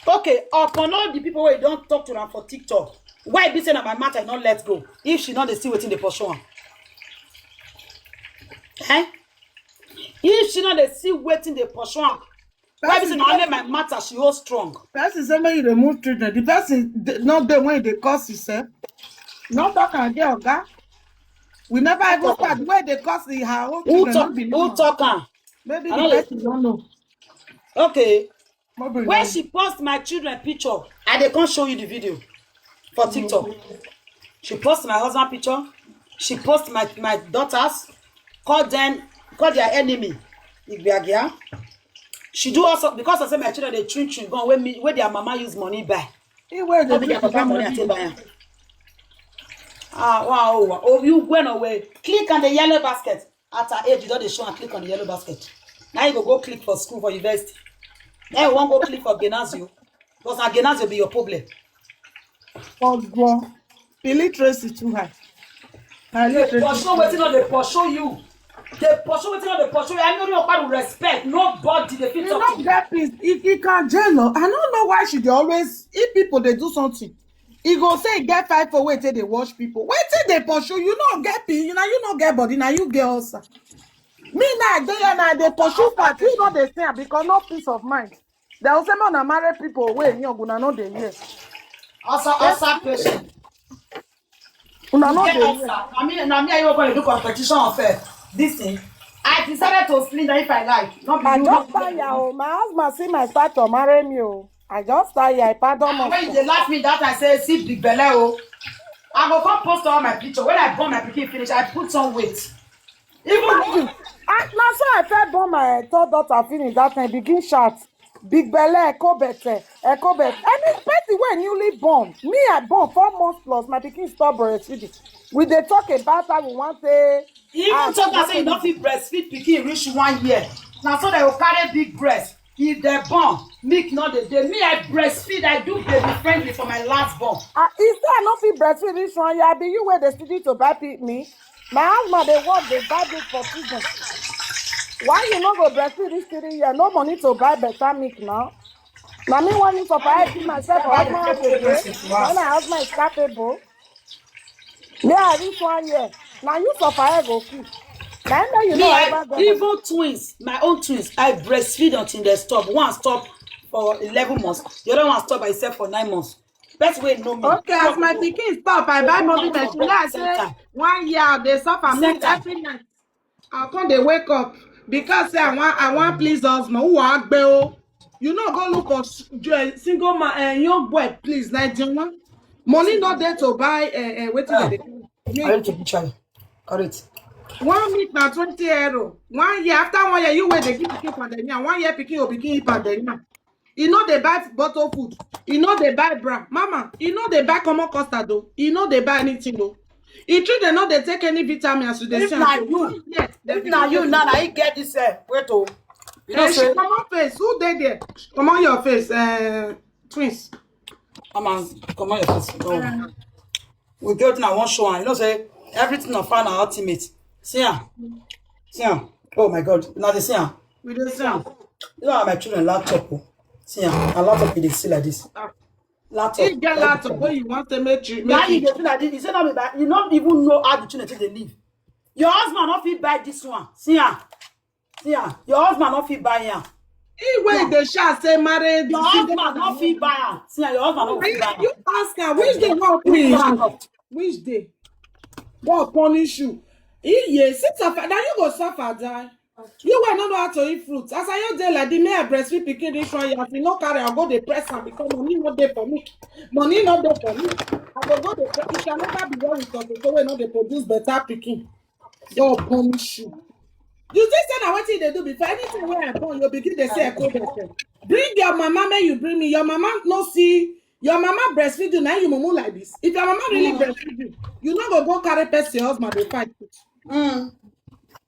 Okay, upon all the people wey don talk to am for TikTok, why be say na my matter e no let go? If she no dey see wetin dey pursue am, eh? If she no dey see wetin dey pursue am, why be say na only my matter she hold strong? Person say make you remove children. The person d- not there when they curse himself. Not talk and get oga. We never even start where they curse the her own Who children. Talk? No be Who normal. Talk am? Maybe I the don't person don't know. Okay. Maybe When not. She post my children picture, I dey come show you the video for TikTok. She post my husband picture. She post my my daughters. Call them, call their enemy. Igbiagia. She do also because I say my children dey chewing chewing gum wey me wey their mama use money buy. He wey No dey be their put papa money I take buy am. Ah, wow, oh, wow. Oh, you went away. Click on the yellow basket. At her age, you don dey show and click on the yellow basket. Now you go go click for school for university. Now you wan go click for gymnasium. Because na gymnasium be your problem. Ogbon. Illiteracy too high. Her Dey illiteracy pursue too high. Wetin no dey pursue you. Dey pursue wetin no dey pursue you. I no know about respect. Nobody dey fit You talk no to you. Get peace. If you can jail her, I don't know why she dey always, if people dey do something, e go say e get five for wey take dey watch people. Wetin dey pursue you? No get peace. You na you no get body. Na you get ulcer. Me na I dey here na I dey pursue fat. You no dey see am because no peace of mind. They will say make una marry people wey young una no dey hear. Also, also patient. Una no Get dey us, hear. Sir. I mean, na me and you go do competition of uh, this thing. I decided to split that if I like. Not be I you, just not be tire you. Oh. My husband see my stature, marry me. Oh. I just tire. I pardon And when myself. They laugh me that I say, see big belly. Oh. I go come post all my picture. When I born my pikin finish, I put some weight. Even Imagine. I, na so I first born my third daughter finish that time, begin shout. Big belle, echo bete, echo bete. Any person wey newly born, me I born four months plus, my pikin stop breastfeeding. We dey talk about how we wan say Even ah, talk am say you no fit breastfeed pikin reach one year. Na so dem go carry big breast. If dem born, milk no dey dey. Me, I breastfeed, I do baby friendly for my last born. Ah, e say I no fit breastfeed reach one year. I be you wey dey study to buy pe- me. My husband dey work, dey buy milk for children. Why you no go breastfeed this three year? No money to buy better milk now. Na me wan use surprise give myself for husband house again. When my husband is capable. Me, I reach one year. Now you suffer, I go keep. Now you Me, know I, about them. Even twins, my own twins, I breastfeed until they stop. One stop for eleven months, the other one stop by itself for nine months. Best way know me. Okay, as my pikin stop, I buy mommy medicine. Now I say one year they suffer me every night. I come dey wake up because say I wan I wan please husband. Who wan gbe o? You no go look for s- jo- single man uh, young boy please Nigerian. Money no dey to buy uh, uh, wetin dem dey call I milk. Need to be try. Correct. One milk na twenty euro. One year after one year you wey dey give pikin pandemia. One year pikin go begin eat pandemia. E no dey buy bottle food. E no dey buy bra. Mama, e no dey buy common custard o. E no dey buy anything o. E true dem no dey take any vitamin as you dey If see am na so. You, Yes, dem if be na you dey now, na you get this uh, weight o. You know Hey, she say comot face. Who dey there? Comot your face. Uh, twins. Come on, comot your face. No. We get wetin I wan show am. You know say everything of fun na ultimate. See am. See am. Oh my God. Now they see am. We dey see am. You know how my children laptop. Oh. See am. A laptop dey see like this. Ah. Laptop. He get laptop wey you wan take make you Now make you it. Dey feel like this. You say no be bad. You no even know how the children take dey live. Your husband no fit buy this one. See am. See am. Your husband no fit buy am. He wey dey shout say married. Your husband no fit buy am. See am. Your husband no fit buy am. You ask am which day God punish you? Which day God punish you? He yes, sit up. Now you go suffer die. You wey no know how to eat fruit. As I just dey like this, me I breastfeed pikin this one year. As you no carry, I go dey press am because money no dey for me. Money no dey for me. I go go dey press. It shall never be well with us. So we no dey produce better pikin. God punish you. You think say na wetin you dey do before? Anything wey I born, you begin dey say I go better. Bring your mama, make you bring me. Your mama no see. Your mama breastfeed you, now you mumu like this. If your mama really breastfeed you, you no go go carry person husband dey fight with.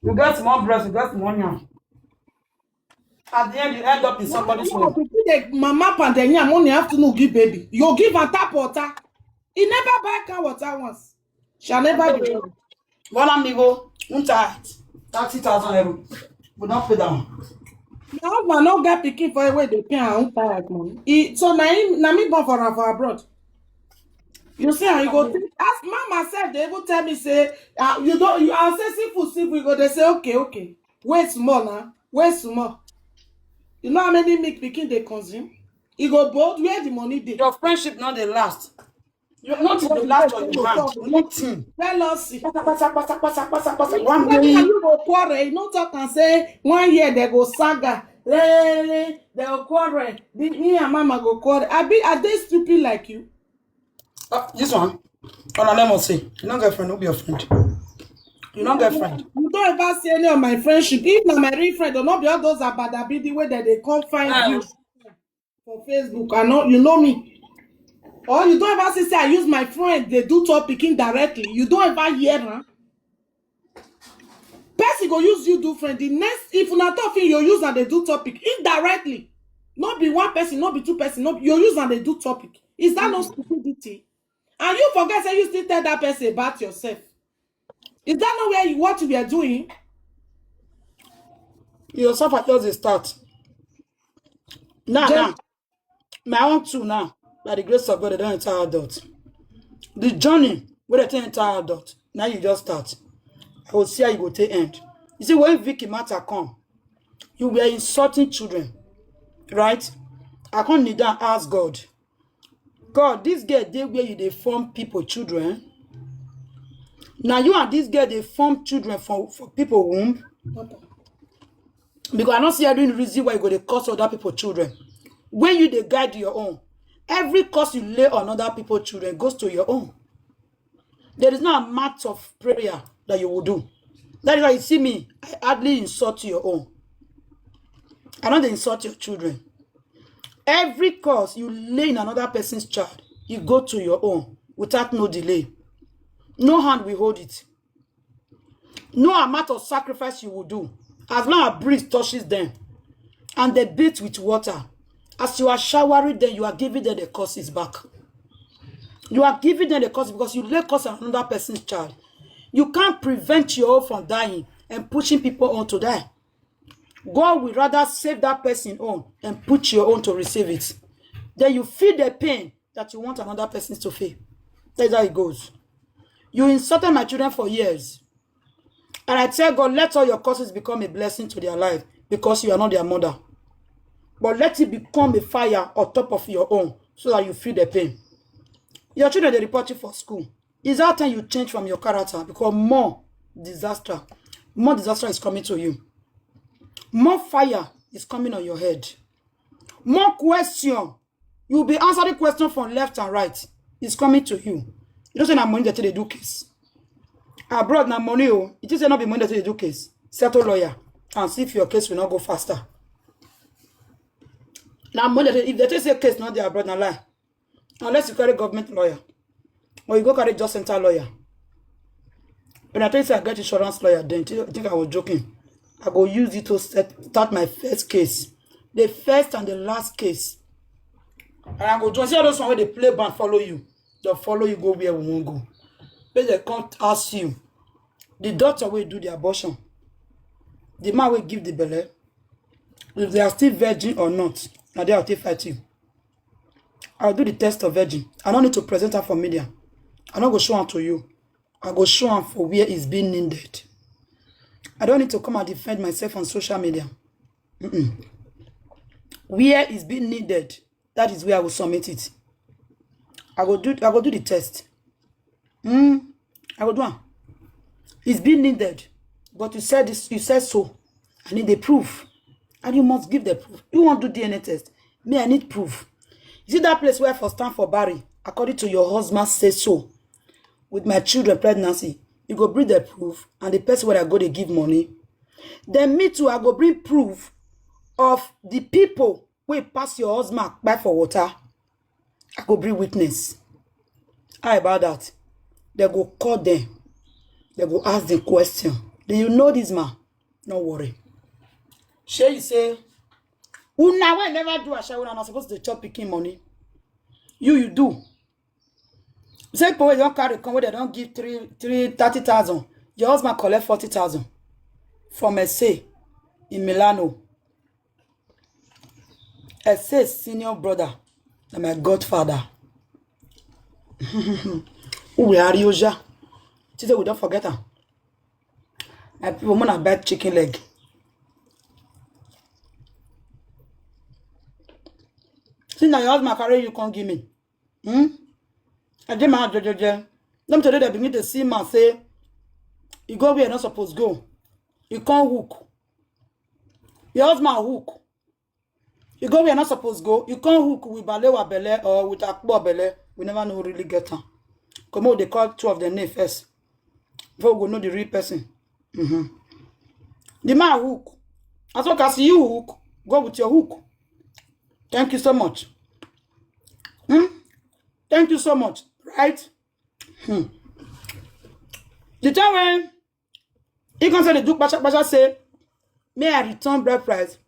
You get small breast, you get small yam. At the end, you end up in somebody's home. The mama pound yam on the afternoon give baby. You give am tap water. He never buy car water once. Shall never be. One amigo, one tight, thirty thousand euro. We don't pay down. My husband no get pikin for a way they pay am tired money. He, so na him, na me born for am for abroad. You see how you go think? As mama said, they even tell me say, ah, you don't. You are say seafood, seafood. You go, they say okay, okay. Wait small now, wait small. You know how many milk pikin they consume? You go bold where the money dey. Your friendship not the last. You not the last on your hand. Nothing. Jealousy. Pasa, pasa, pasa, pasa, pasa, pasa. One When day. You go quarrel. You no talk and say one year they go saga. Lelele, they go quarrel. The, me and mama go quarrel. I be, are they stupid like you? Uh, this one. On a lemon say, you don't get friend, who be your friend? You don't get friend. You don't ever see any of my friendship. If na my real friend, or not be all those abadabidi way that they come find Ah. You for Facebook. I know you know me. Or you don't ever see say I use my friend. They do topic indirectly. You don't ever hear, huh? Person go use you do friend. The next, if una talk, you use and they do topic indirectly. Not be one person, not be two person. Not you use and they do topic. Is that not stupidity? And you forget say you still tell that person about yourself. Is that not where you, what you were doing? Your suffer just dey start. Now, Then- now, my own two now. By the grace of God, they don't enter adult. The journey where they take enter adult, now you just start. I will see how you go take end. You see, when Vicky matter come, you were insulting children, right? I can't kneel down ask God. God, this girl dey where you dey form people children. Now you and this girl dey form children for, for people womb. Because I don't see any reason why you go dey curse other people children. When you dey guide your own, every curse you lay on other people children goes to your own. There is no amount of prayer that you will do. That is why you see me, I hardly insult your own. I don't insult your children. Every curse you lay in another person's child, you go to your own without no delay. No hand will hold it. No amount of sacrifice you will do, as long as breeze touches them and they bathe with water, as you are showering them, you are giving them the curses back. You are giving them the curse because you lay curse on another person's child. You can't prevent your own from dying and pushing people on to die. God will rather save that person own and put your own to receive it. Then you feel the pain that you want another person to feel. That's how it goes. You insulted my children for years. And I tell God, let all your curses become a blessing to their life because you are not their mother. But let it become a fire on top of your own so that you feel the pain. Your children, they report you for school. Is that time you change from your character? Because more disaster, more disaster is coming to you. More fire is coming on your head. More question. You'll be answering question from left and right. It's coming to you. You don't say na money that they do case. Abroad na money, oh. It is not be money that they do case. Settle lawyer and see if your case will not go faster. Now money that if they take say case not there abroad na lie. Unless you carry government lawyer or you go carry just center lawyer. When I tell you say I get insurance lawyer, then you think I was joking. I go use it to set, start my first case, the first and the last case. And I go do see all those one where they play band follow you. They'll follow you go where we won't go. But they can't ask you. The doctor will do the abortion. The man will give the belly. If they are still virgin or not, now they will take fight you. I'll do the test of virgin. I don't need to present her for media. I don't go show her to you. I go show her for where it's being needed. I don't need to come and defend myself on social media. Mm-mm. Where it's being needed, that is where I will submit it. I go do I go do the test. Mm, I go do am. It's being needed. But you said this, you said so. I need the proof. And you must give the proof. You want to do D N A test? Me, I need proof. You see that place where I for stand for Barry, according to your husband say so, with my children pregnancy, you go bring the proof and the person where I go dey give money. Then me too, I go bring proof of the people wey pass your husband kpai for water. I go bring witness. How about that? They go call them. They go ask the question. Do you know this man? No worry. Shey you say, una wey never do ashawo, una suppose to chop pikin money. You, you do. Say people wey don carry come, wey they don give three, three, thirty thousand. Your husband collect forty thousand from Essay in Milano. Essay senior brother, na my godfather. Uwe Arioja. Today we don't forget am. My people, mona buy chicken leg. See, now your husband carry you, come give me. Hmm? I dey my house, jejeje. Let me tell you, they begin to see man say, you go where you not supposed go. You can't hook. Your husband hook. You go where you not supposed go. You can't hook with Balewa Bele or with Akpo Bele. We never know who really get am. Come on, they call two of the name first. Before we go know the real person. Mm-hmm. The man hook. As long as you hook, go with your hook. Thank you so much. Hmm? Thank you so much. Right? Hmm. The time when he come say the Duke Basha Basha say, may I return bride price?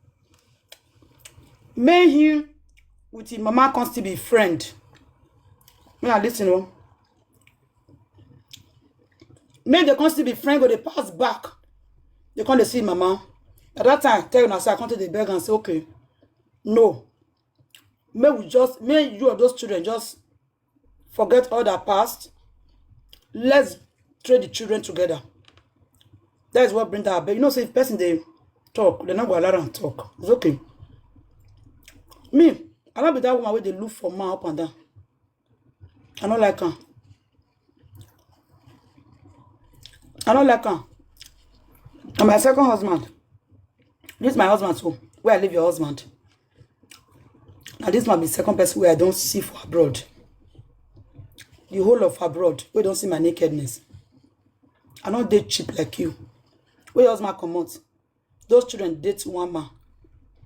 May he with him mama come still be friend. May I listen, oh. May they come still be friend, go they pass back. They come they see mama. At that time, tell you say I come to the beg and say, okay, no. May we just, may you or those children just forget all that past. Let's train the children together. That is what bring that back. You know, say if person they talk, they not go allow and talk. It's okay. Me, I not be that woman where they look for man up and down. I don't like her. I don't like her. And my second husband. This is my husband, so where I leave your husband. Now this might be second person where I don't see for abroad. The whole of abroad, we don't see my nakedness. I not date cheap like you. Where your husband come out? Those children date one man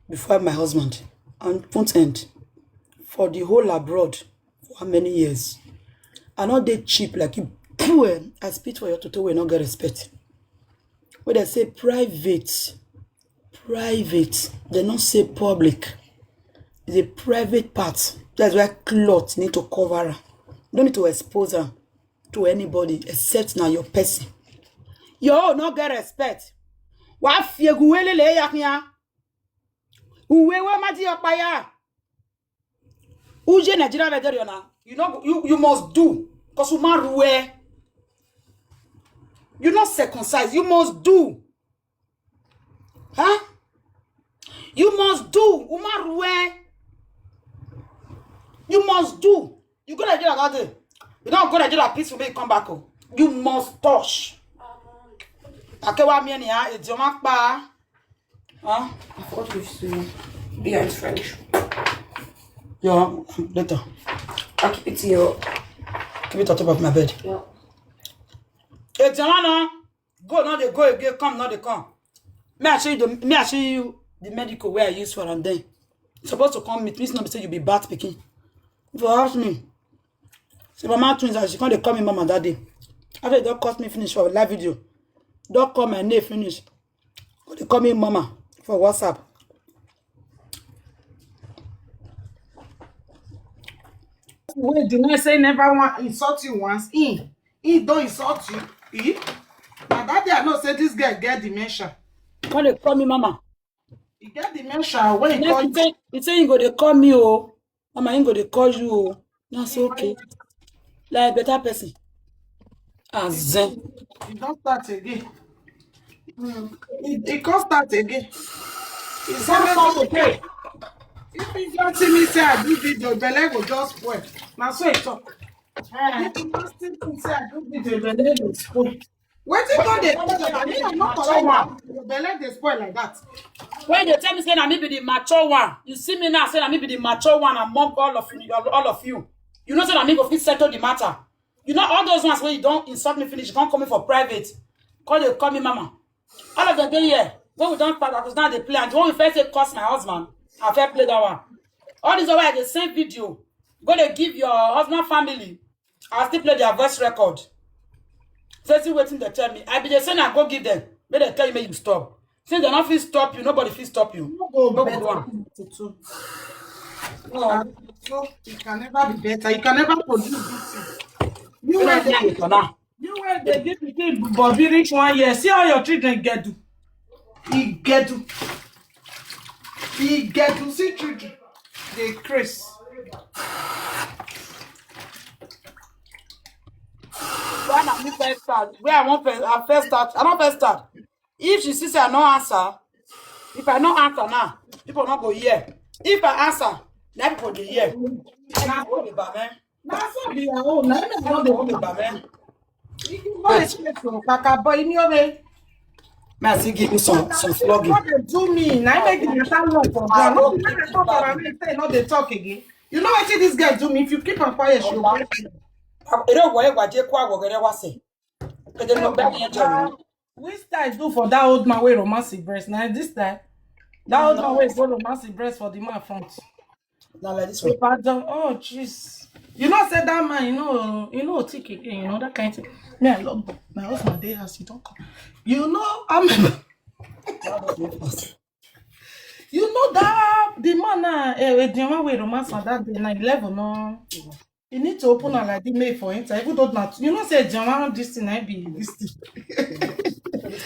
before my husband. And point end. For the whole abroad, for how many years? I not date cheap like you. Poor. I spit for your toto, we not get respect. When they say private, private, they not say public. The private part, that's why cloth need to cover her. You don't need to expose her to anybody except now your person. Your own not get respect. Wa fiegu wele le ya kiya. Uwe we mati ya paya. Uje Nigeria vegetarian na. You know, you, you must do. Because woman rue. You not circumcise. You must do. Huh? You must do. Woman rue. You must do. You go Nigeria that day. You don't go Nigeria peaceful, make you come back home. You must touch. Akewa mi ni ha, it's your mouth pa. Huh? I forgot which to you. Yeah, it's French. Yeah, later. I'll keep it to you. Keep it on top of my bed. Yeah. It's your man, huh? Go, now they go again, come, now they come. May I show you the, may I show you the medical where I use for and then. Supposed to come meet me, not say you be bad speaking. If you ask me, say mama twins, as she come, they call me mama that day. After they don't call me finish for live video, don't call my name finish. Go they call me mama for WhatsApp. Wait, the man say never want insult you once. He, he don't insult you. He? Now that day I know say this girl get dementia. Come they call me mama. He get dementia. When he Next call thing, he say he go they call me, oh. Mama, he go they call you, oh. That's okay. Like better person. Azen. He don't start again. He, he can't start again. He say make start again. If you don't see me say I do video, belle go just spoil. Now so he talk. If you don't see me say I do video, belle go spoil. Wetin come dey tell you? I mean, I'm not correct now. Your belle dey spoil like that. When they tell me say na me be the mature one, you see me now say na me be the mature one among all of you, all of you. You know say na me go fit settle the matter. You know all those ones wey you don insult me finish, you come call me for private, come dey call me mama. All of them dey here. When we don start, I was now dey play, and when we first say curse my husband, I first play that one. All this while I dey send video, go dey give your husband family. I still play their voice record. Say see wetin they tell me. I be dey say na go give them. Make they tell you make you stop. Since they no fit stop you, nobody fit stop you. No go No go better do am. Tutu. No, so it can never be better. You can never produce good thing. You Make wey they dey, tell you for now. You wey dey give pikin body reach one year. See how your children get do. E get do. E get do. See children. Dey craze. Why na me first start? Where I wan first, I first start. I no first start. If she see say I no answer, if I no answer now, people no go hear. If I answer, na people dey hear. Na so be ba me. Na so be your own. Na me no dey People dey ba me. If you go dey stress for kaka boy, you know me. May I still give you some some flogging? What they do me? Na make the matter long for ground. No be when I talk about me say no dey talk again. You know wetin this girl do me? If you keep am quiet, she go break you. Ere wo e gbaje kwa wo gere wa se. Kede no gba ni ejo. Which style do for that old man wey romance him breast? Na this style. That old man wey go romance him breast for the man front. Na like this one. Pardon. Oh, jeez. You know, say that man, you know, you know, take again, you know, that kind of thing. Me, I love my husband, they house, you don't come. You know, I'm. You know that the man now, eh, eh, the one with romance on that day, na eleven, no. You need to open am like this, make for enter. Even though not, you know, say John, this thing, I be this thing.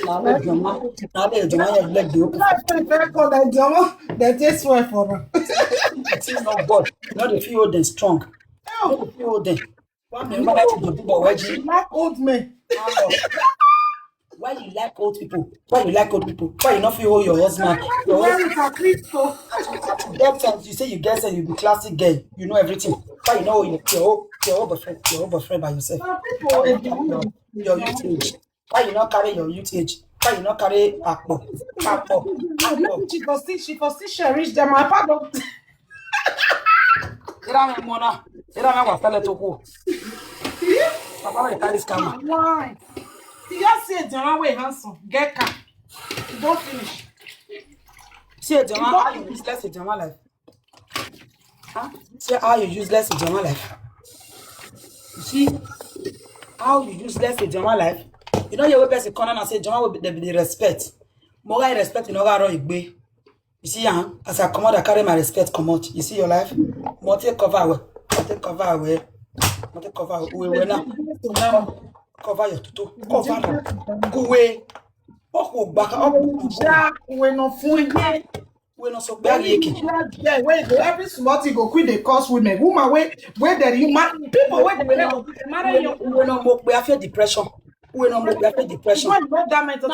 Na only John, na only John, your leg dey open. Like say, very cold, like John, they take swear for her. Things not God. You know, they feel hold them strong. You know, they feel hold them. One man, one man, but why you Black old men. Why you like old people? Why you like old people? Why you not feel hold your husband? Your Where husband. Is our Christo? At that time, you say you get sense, you be classic girl, you know everything. Why you know your your old, your old boyfriend, your old boyfriend by yourself? Some people, eh, they Your, your youth age. Why you not carry your youth age? Why you not carry akpo? Akpo. Akpo. Maybe she for see, she for see, she reach them. My pardon. Ira me mona. Ira me wa fele to ko. Papa, you carry scammer. Why? You just say the one way handsome. Get car. You don't finish. See a Jama, how you useless a Jama life. Huh? See how you useless a Jama life. You see how you useless a Jama life. You know your way person corner and say Jama will be the, the respect. More I respect, you know, I run igbe. You see, huh? As I come out, I carry my respect, come out. You see your life. More take cover away. More take cover away. More take cover away. We will now cover your tutu. Cover them. Go away. Oh, go back. Oh, go back. We no fun. We no so bad. Yeah, where go every small thing go quick dey cause women. Woman wey wey dey human people wey dey marry young. We no mo pe I feel depression. We no mo pe I feel depression. When you wear garment,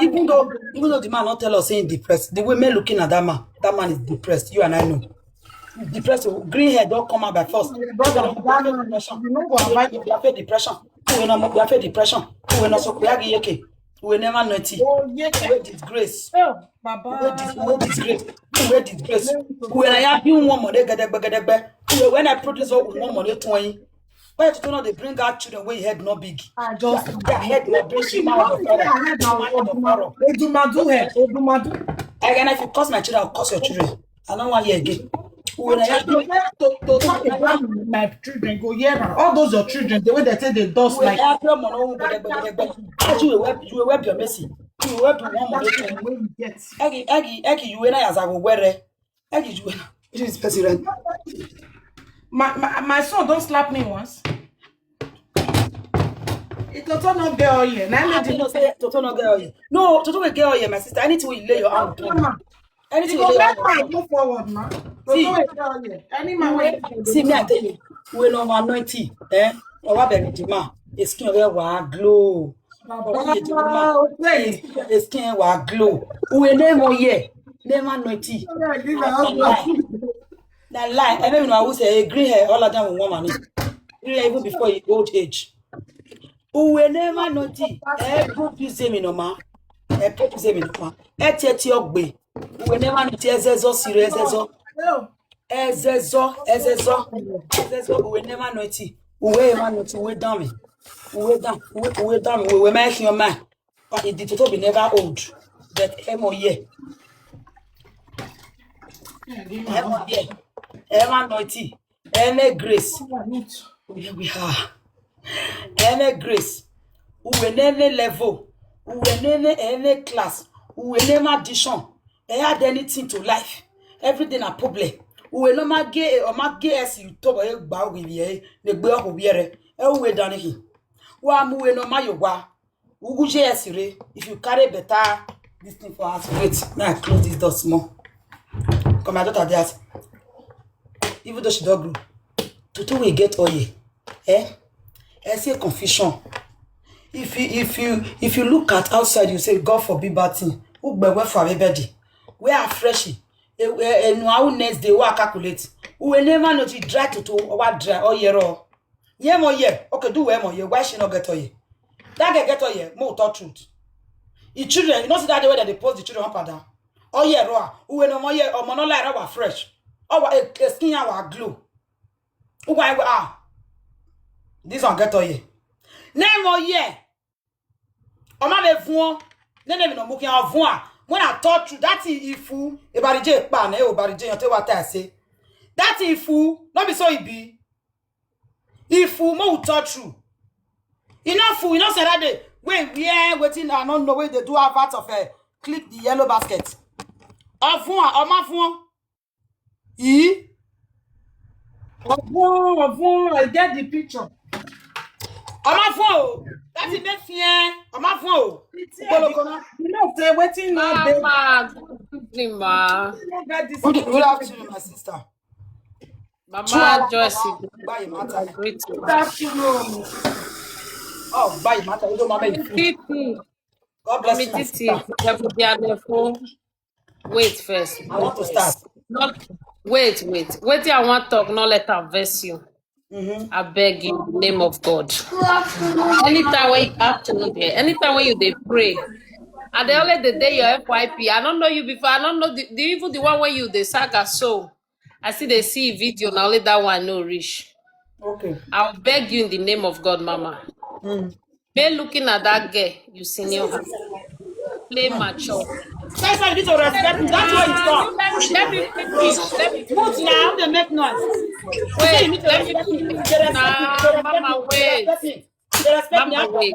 even though even though the man not tell us saying depressed, the way men looking at that man, that man is depressed. You and I know. Depressed, oh, green hair don't come out by force. Brother, you know what? I feel depression. We no mo pe I feel depression. We no so pe I get We never know it. Oh, yeah. We disgrace. Oh, Baba. We dis we disgrace. We disgrace. We na ya bi one more gedegbe gedegbe. We when I produce all one more twenty. Why you don't know they bring out children where head not big? I just their head not big. She now the furrow. Odumadu head. Odumadu. Again, if you curse my children, I'll curse your children. I don't want you again. When I have to, to, to talk about my children, go here now. All those your children, the way they take the dust like. Every money, oh, but but but but. You will wipe, you will wipe your mercy. You will wipe one money. When you get. Eggy, eggy, eggy. You and I as I go wear it. Eggy, you. This person right. My my my son don't slap me once. It toto no girl here. Now I let you know say toto no girl here. No, toto will girl here, my sister. Anything you lay your hand on. Anything you go let man move forward, man. See, any man wey see me, I tell you, we no anointing, eh? Our baby the man, his skin will wa glow. Our baby the man, his skin wa glow. We name on here, name anointing. Na lie. I don't know. I will say green hair all of them with one money. Green hair even before he old age. Uwe never noti. E produce mi no ma. E produce mi no ma. E teti ogbe. Uwe never noti. Ezezo sire ezezo. Ezezo, ezezo, ezezo. Uwe never noti. Uwe never noti. Uwe dami. Uwe dam. Uwe uwe dami. Uwe ma ekion ma. But it did to be never old. But emo ye. Emo ye. Ever noti. Eme grace. Here we are. Eme grace. Uwe nene level. Uwe nene eme class. Uwe nene addition. E add anything to life. Everything a problem. Uwe no ma ge o ma ge esi utobo e gba uwe ye ne gbe oho wiere. E uwe dani hi. Wa mu uwe no ma yo wa. Ugu J S re. If you carry better this thing for us, wait. Now I close this door small. Come my daughter dey ask. Even though she don grow, tutu we get oil. Eh? I see confusion. If you if you if you look at outside, you say, "God forbid bad thing." Ugbe we for everybody. We are fresh. Enu how next day we calculate. We will never know the dry tutu or what dry or year or. Yeah, mo yeah. Okay, do we mo yeah. Why she not get oil? That girl get oil. Mo talk truth. The children, you know, see that day where they post the children up and down. Oh yeah, raw. Uwe no mo yeah. Omo no like our fresh. Our eh, eh, skin our glow. Why we are? This one get oil. Name mo yeah. Oma me vuon. Nene mi no muki a vuon. When I talk truth, that is ifu. Ebari je pa ne o bari je yote what I say. That is ifu. No be so it be. Ifu mo will talk true. E no fool. You know say that day. Wait, where waiting? I don't know where they do have out of a clip the yellow basket. Avon, oma vuon. E. Avon, avon. I get the picture. Oma vuon. That is make fear. Oma vuon. It's here. Kolokona. You know say waiting no dey. Mama, good evening, ma. You no get this. Good, good afternoon, my sister. Mama Joyce, buy matter. Great. Good afternoon. Oh, buy matter. You don't mind. Titi. God bless Mami you, my Titi, sister. There will be an phone. Wait first. I want to start. Not wait, wait. Wait, I want talk. No let her vex you. Mm-hmm. I beg you, in the name of God. Anytime when afternoon there, anytime when you they pray, and they only the day your F Y P. I don't know you before. I don't know the, the even the one where you the saga so. I see they see video now. Only that one no reach. Okay. I'll beg you in the name of God, Mama. Mm. Be looking at that girl, you senior her. Play mature. That's why you need to respect me. That's why you talk. Let me finish. Let me finish. Move now, they make noise. Wait, let me finish. Nah, Mama, wait. They respect me. Mama, wait.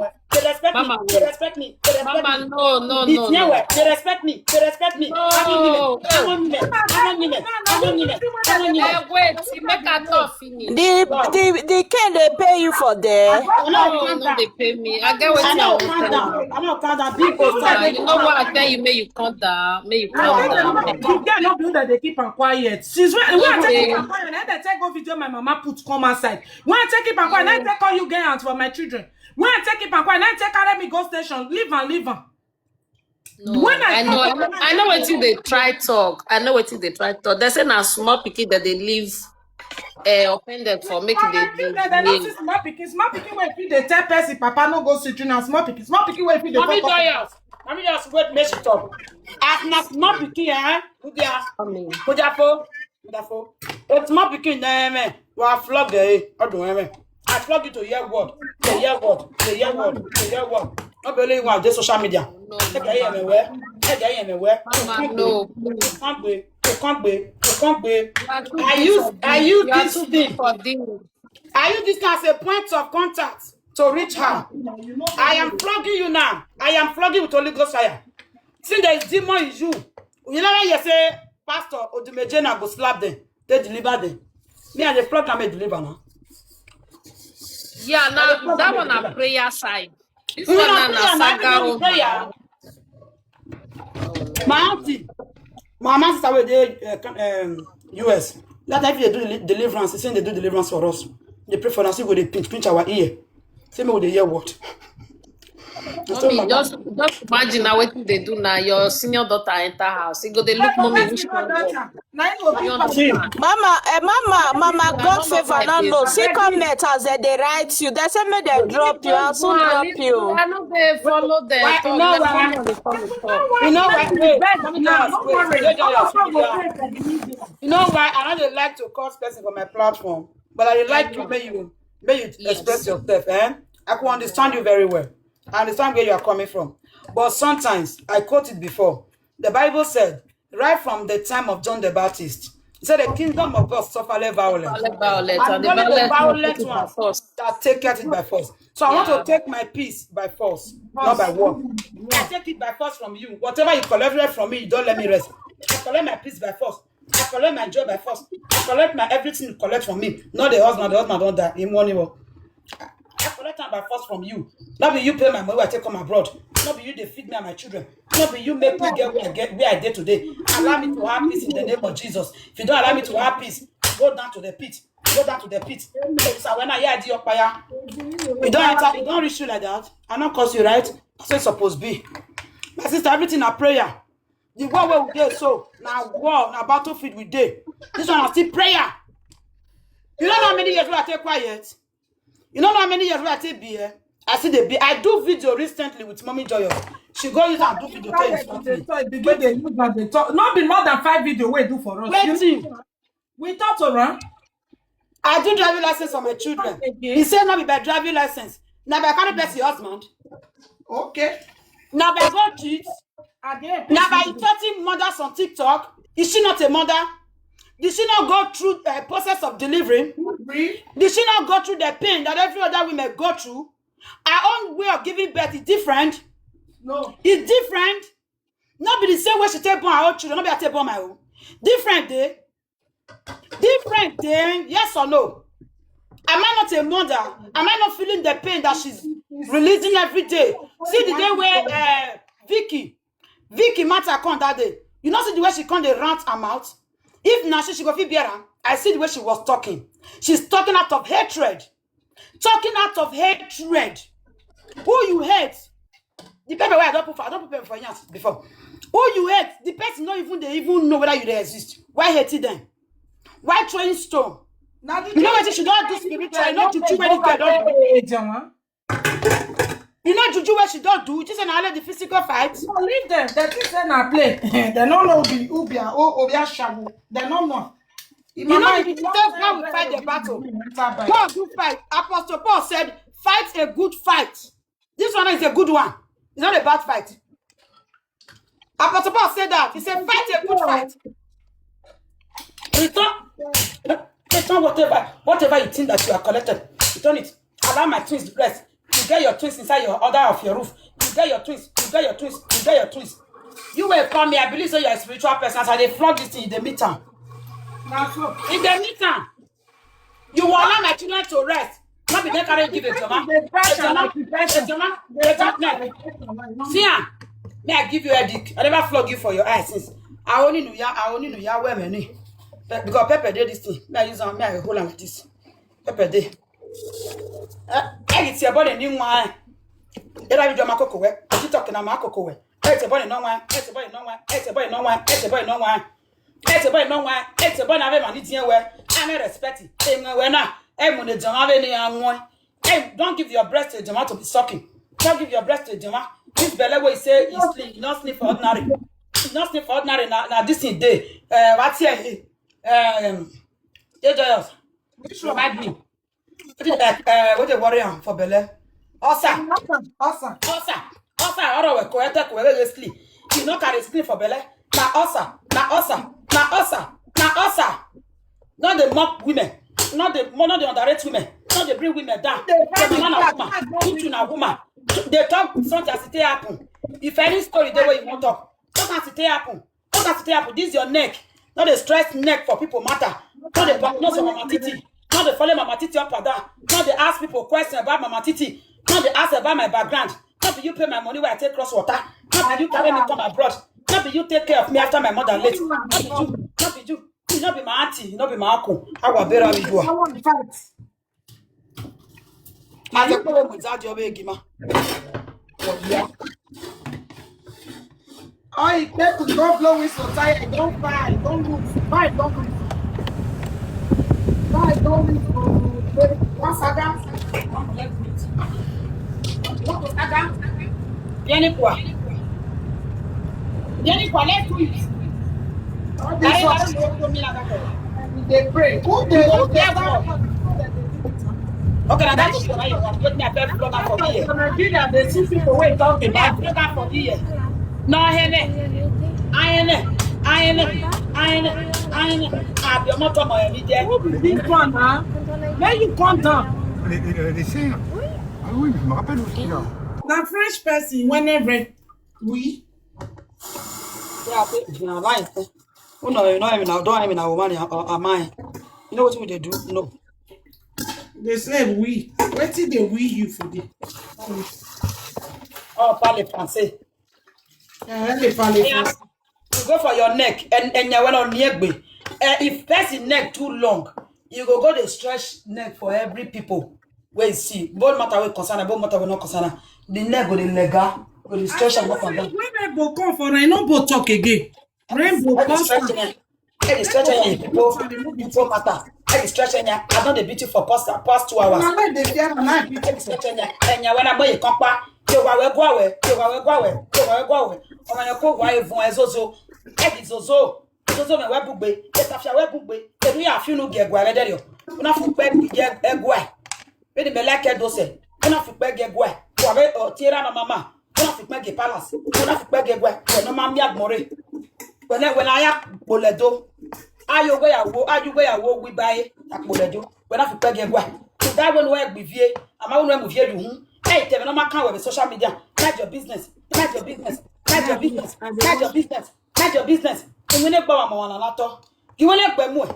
They respect me. Mama, no, no, no, no. They respect me. They respect me. No. Come on, women. Come on, women. Come on, women. Come on, women. Eh, wait, you make her talk finish. The the the can they pay you for there? No, no, they pay me. I get what I know. Calm down. I'm not calm down. Big boss. You know what I tell you? May you calm down. May you calm down. The girl not do that. They keep her quiet. Since when? When I take her quiet, and I take go video my mama put come outside. When I take it back, when I take all you get out for my children. When I take it back, when I take carry me go station, leave and leave am. No, when I, I know, I know what they try talk. I know what they try talk. They say now small pikin that they leave uh, offended for making the small pikin, small pikin wey fit dey tell person papa no go sit down, small pikin, small pikin wey fit dey. Mommy Joyous, mommy just wait make she talk. As na small pikin eh, who dey ask? Mommy. Who dey for? Wonderful. It's my picking name. Wa flog eh. I don't know. I flog you to hear word. To hear word. To hear word. To hear word. Not only one day social media. Take a hear me where. Take a hear me where. Mama, no, please. Can't be. You can't be. You can't be. I use I use this thing. I use this thing as a point of contact to reach her. I am flogging you now. I am flogging with Holy Ghost fire. Since there is demon in you, you never hear say Pastor Odumeje na go slap them. They deliver them. Me and the flog am deliver now. Yeah, now that one a prayer side. This one na saga o. My auntie, my mama sister wey dey uh, um, U S. That time if you dey do deli- deliverance, say they do deliverance for us. They pray for us, we go dey pinch, pinch our ear. Say me we dey hear what? Mommy, just Just imagine now wetin dey do now. Your senior daughter enter house. He go dey look mommy which kind work. You understand? Mama, eh, Mama, Mama, God favor, no, no. See comment as they dey write you. They say make they drop you. I'll soon drop you. I no dey follow them. Why- you know why? You know why? Wait, let me tell you, wait, wait, wait, wait, wait. You know why? I don't dey like to curse person for my platform, but I dey like you. May you may you express yourself. Eh? I can understand you very well. I understand where you are coming from, but sometimes I quote it before. The Bible said, right from the time of John the Baptist, he said, "The kingdom of God suffereth violence, Violence, and and the only the violence violent take it by ones force." that take it by force." So I want Yeah. to take my peace by force, not by war. I take it by force from you. Whatever you collect from me, you don't let me rest. I collect my peace by force. I collect my joy by force. I collect my everything you collect from me. Not the husband. The husband don't die. Him money work. I collect am by force from you. Not be you pay my money wey I take come abroad. Not be you dey feed me and my children. Not be you make me get where I get where I dey today. Allow me to have peace in the name of Jesus. If you don't allow me to have peace, go down to the pit. Go down to the pit. So when I hear the fire, you don't enter, you don't reach you like that. I don't curse you, right? I say suppose be. My sister, everything na prayer. The war wey we dey so, na war, na battlefield we dey. This one na still prayer. You don't know how many years wey I take quiet. You don't know how many years wey I take be here. I see the be. I do video recently with Mommy Joyous. She go use and do video tell you something. Begin dey use and dey talk. No be more than five video wey do for us. You Wetin? We talk to am. I do driving license for my children. He say no be by driving license. Na by carry person husband. Okay. Na by go cheat. Again. Na by insulting mothers on TikTok. Is she not a mother? Did she not go through a process of delivering? Free. Did she not go through the pain that every other women go through? Her own way of giving birth is different. No. It's different. Not be the same way she take born her own children. Not be I take born my own. Different day. Different day. Yes or no? Am I not a mother? Am I not feeling the pain that she's releasing every day? See the day where uh, Vicky, Vicky matter come that day. You know, see the way she come dey rant her mouth. If na she, she go fit bear am. I see the way she was talking. She's talking out of hatred. Talking out of hatred. Who you hate? The pepper wey I don put for, I don put pepper for yam before. Who you hate? The person no even dey even know whether you dey exist. Why hating them? Why throwing stone? Now the You know wetin she don do spiritual? You know juju wey the girl don do. Hey, Jama. You know juju wey she don do. Just say na only the physical fight. No, leave them. They think say na play. They no know who be who be a who obi ashawo. They no know. You know the details how we fight the battle. God do fight. Apostle Paul said, "Fight a good fight." This one is a good one. It's not a bad fight. Apostle Paul said that. He said, "Fight a good fight." Return, return whatever, whatever you think that you are collected. Return it. Allow my twins to rest. You get your twins inside your order of your roof. You get your twins. You get your twins. You get your twins. You will come here. I believe so. You're a spiritual person. As I dey flog this thing, you dey meet am. Na so. In the meantime, you will allow my children to rest. Not be they carry give a Jama. A Jama. A Jama. A Jama. See am. Me, I give you headache. I never flog you for your eyes since. I only know ya. I only know ya where many. Because pepper dey this thing. Me, I use am. Me, I hold am like this. Pepper dey. Eh, eh, it's your body new one. Era bi joma koko we. She talking na ma koko we. Eh, it's your body no one. Eh, it's your body no one. Eh, it's your body no one. Eh, it's your body no one. Eh, it's your body no one. Eh, it's your body na ve mani dien we. I no respect it. Eh, we na. Eh, mo ne jama ve ni anwo. Eh, don't give your breast to jama to be sucking. Don't give your breast to jama. This belle wey say is sleep, not sleep for ordinary. Not sleep for ordinary. Na, na this thing dey. Eh, what's here? Um, Joyous. Remind me. Wetin dey, uh, wetin dey worry am for belle? Ulcer. Awesome. Awesome. Ulcer. Ulcer. Ọrọ we ko ete ko we sleep. You no carry sleep for belle. Na ulcer. Na ulcer. Na ulcer. Na ulcer. No dey mock women. No dey, no dey underrate women. No dey bring women down. The man na woman. You too na woman. They talk something as it take happen. If any story dey wey you wan talk, talk as it take happen. Talk as it take happen. This your neck. No dey stress neck for people matter. No dey back, no say Mama Titi. No dey follow Mama Titi up and down. No dey ask people question about Mama Titi. No dey ask about my background. No be you pay my money wey I take cross water. No be you carry me come abroad. No be you take care of me after my mother late. No be you. No be you. You no be my auntie. You no be my uncle. Awa bera mi dua. I want fight. Aje kpọrọ m Nze Ajọba Egima. Ọbịa. All it take to go blow whistle, tire, don't fire, don't move, fire, don't move. Fire, don't move. One saga. One saga. Bien quoi? Bien quoi? Let's do it. All this one. They pray. Who they, who they? Okay, now that's what I want. Let me have a vlogger for me. Nigeria, they see people wey talk about vlogger for me. No, I am. I am. I am. I am. I am. I'll be a mother, my media. Who be this one, huh? Where you come down? Les, les, les seins. Ah oui, je me rappelle aussi là. Na French person, whenever. Oui. Yeah, I think na lie. Oh no, you know, I mean, I don't, I mean, I woman, or am I? You know what we dey do? No. They say we. Wetin dey we you for the? Oh, parle français. Eh, they parle français. You go for your neck, and, and you wanna neck be. Eh, if person neck too long, you go go dey stretch neck for every people wey you see. Both matter wey concern, both matter wey no concern. The neck go dey lega, go dey stretch am up and down. When I go come for rain, no go talk again. Rain go come. Stretch am. Hey, the stretch on your people, people matter. Hey, the stretch on your, I don't dey beat you for past, past two hours. Na like dey fear, na like beat you. Stretch on your, and your, when I buy a compa, you go away, go away, you go away, go away, you go away, go away. Oh, my, you go away, zozo. Hey, the zozo. Zozo, me we bugbe. Hey, tafia we bugbe. Hey, do you have you no get go away there? You not for bed, get go away. When the meleke do say, you not for bed, get go away. Go away, oh, tira na mama. Wọ́n fi pẹ́ gé palace, wọ́n fi pẹ́ gé gbẹ́, pẹ̀lú máa ń bí àgbọ̀nrẹ́. Pẹ̀lú ẹ̀wẹ̀ náà yà kpọ̀lẹ̀ tó. Ayọ̀wé yàwó, ayọ̀wé yàwó wí báyé, àkpọ̀lẹ̀ tó. Wọ́n fi pẹ́ gé gbẹ́. Ìdáwó ni wọ́n gbì fíye, àmọ́ wọ́n mú fíye yòó hún. Ẹ ìtẹ̀wé náà máa kàn wẹ̀ ní social media. Mind your business, mind your business, mind your business, mind your business, mind your business. Ìwé ní gbọ́ wà mọ̀ wọn lànà tọ́. Ìwé ní gbẹ̀mú ẹ̀.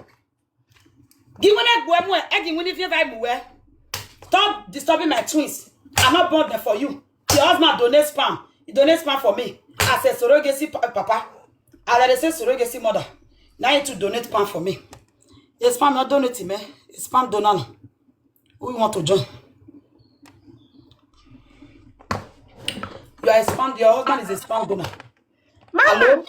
Giwene Guemue, eh, Giwene Fieva Mue. Stop disturbing my twins. I'm not born there for you. Your husband donate sperm. He donate sperm for me. As a surrogacy pa- papa. As I dey say surrogacy mother. Now you to donate sperm for me. A sperm not donating, man. A sperm donor. Who you want to join? You are a sperm, your husband is a sperm donor. Mama, hello?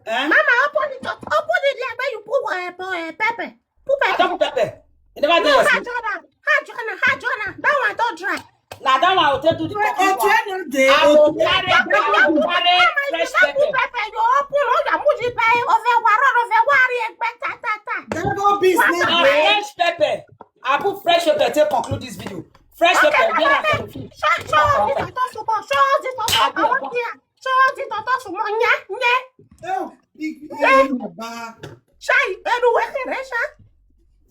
Eh? Mama, open it up. Open it like where you put uh, uh, pepper. Put I pepper. Don't put pepper. You never do No, this. How Jonah? How Jonah? How Jonah? That one don't dry. Now that one I will take to the Well, cooking okay, one. No dey. I will Okay. carry, I will carry Mama, you fresh don't put pepper. Pepper. You open all your muji pie over water over worry and ta ta ta. That don't be snake. Na fresh pepper. I put fresh pepper to conclude this video. Fresh Okay, pepper. Where Mama, I can feel? Show, show us the photo, show us the photo. I want here. Show us the photo, yeah, yeah. Oh, big yeah, baba. Shai, edu wekere sha.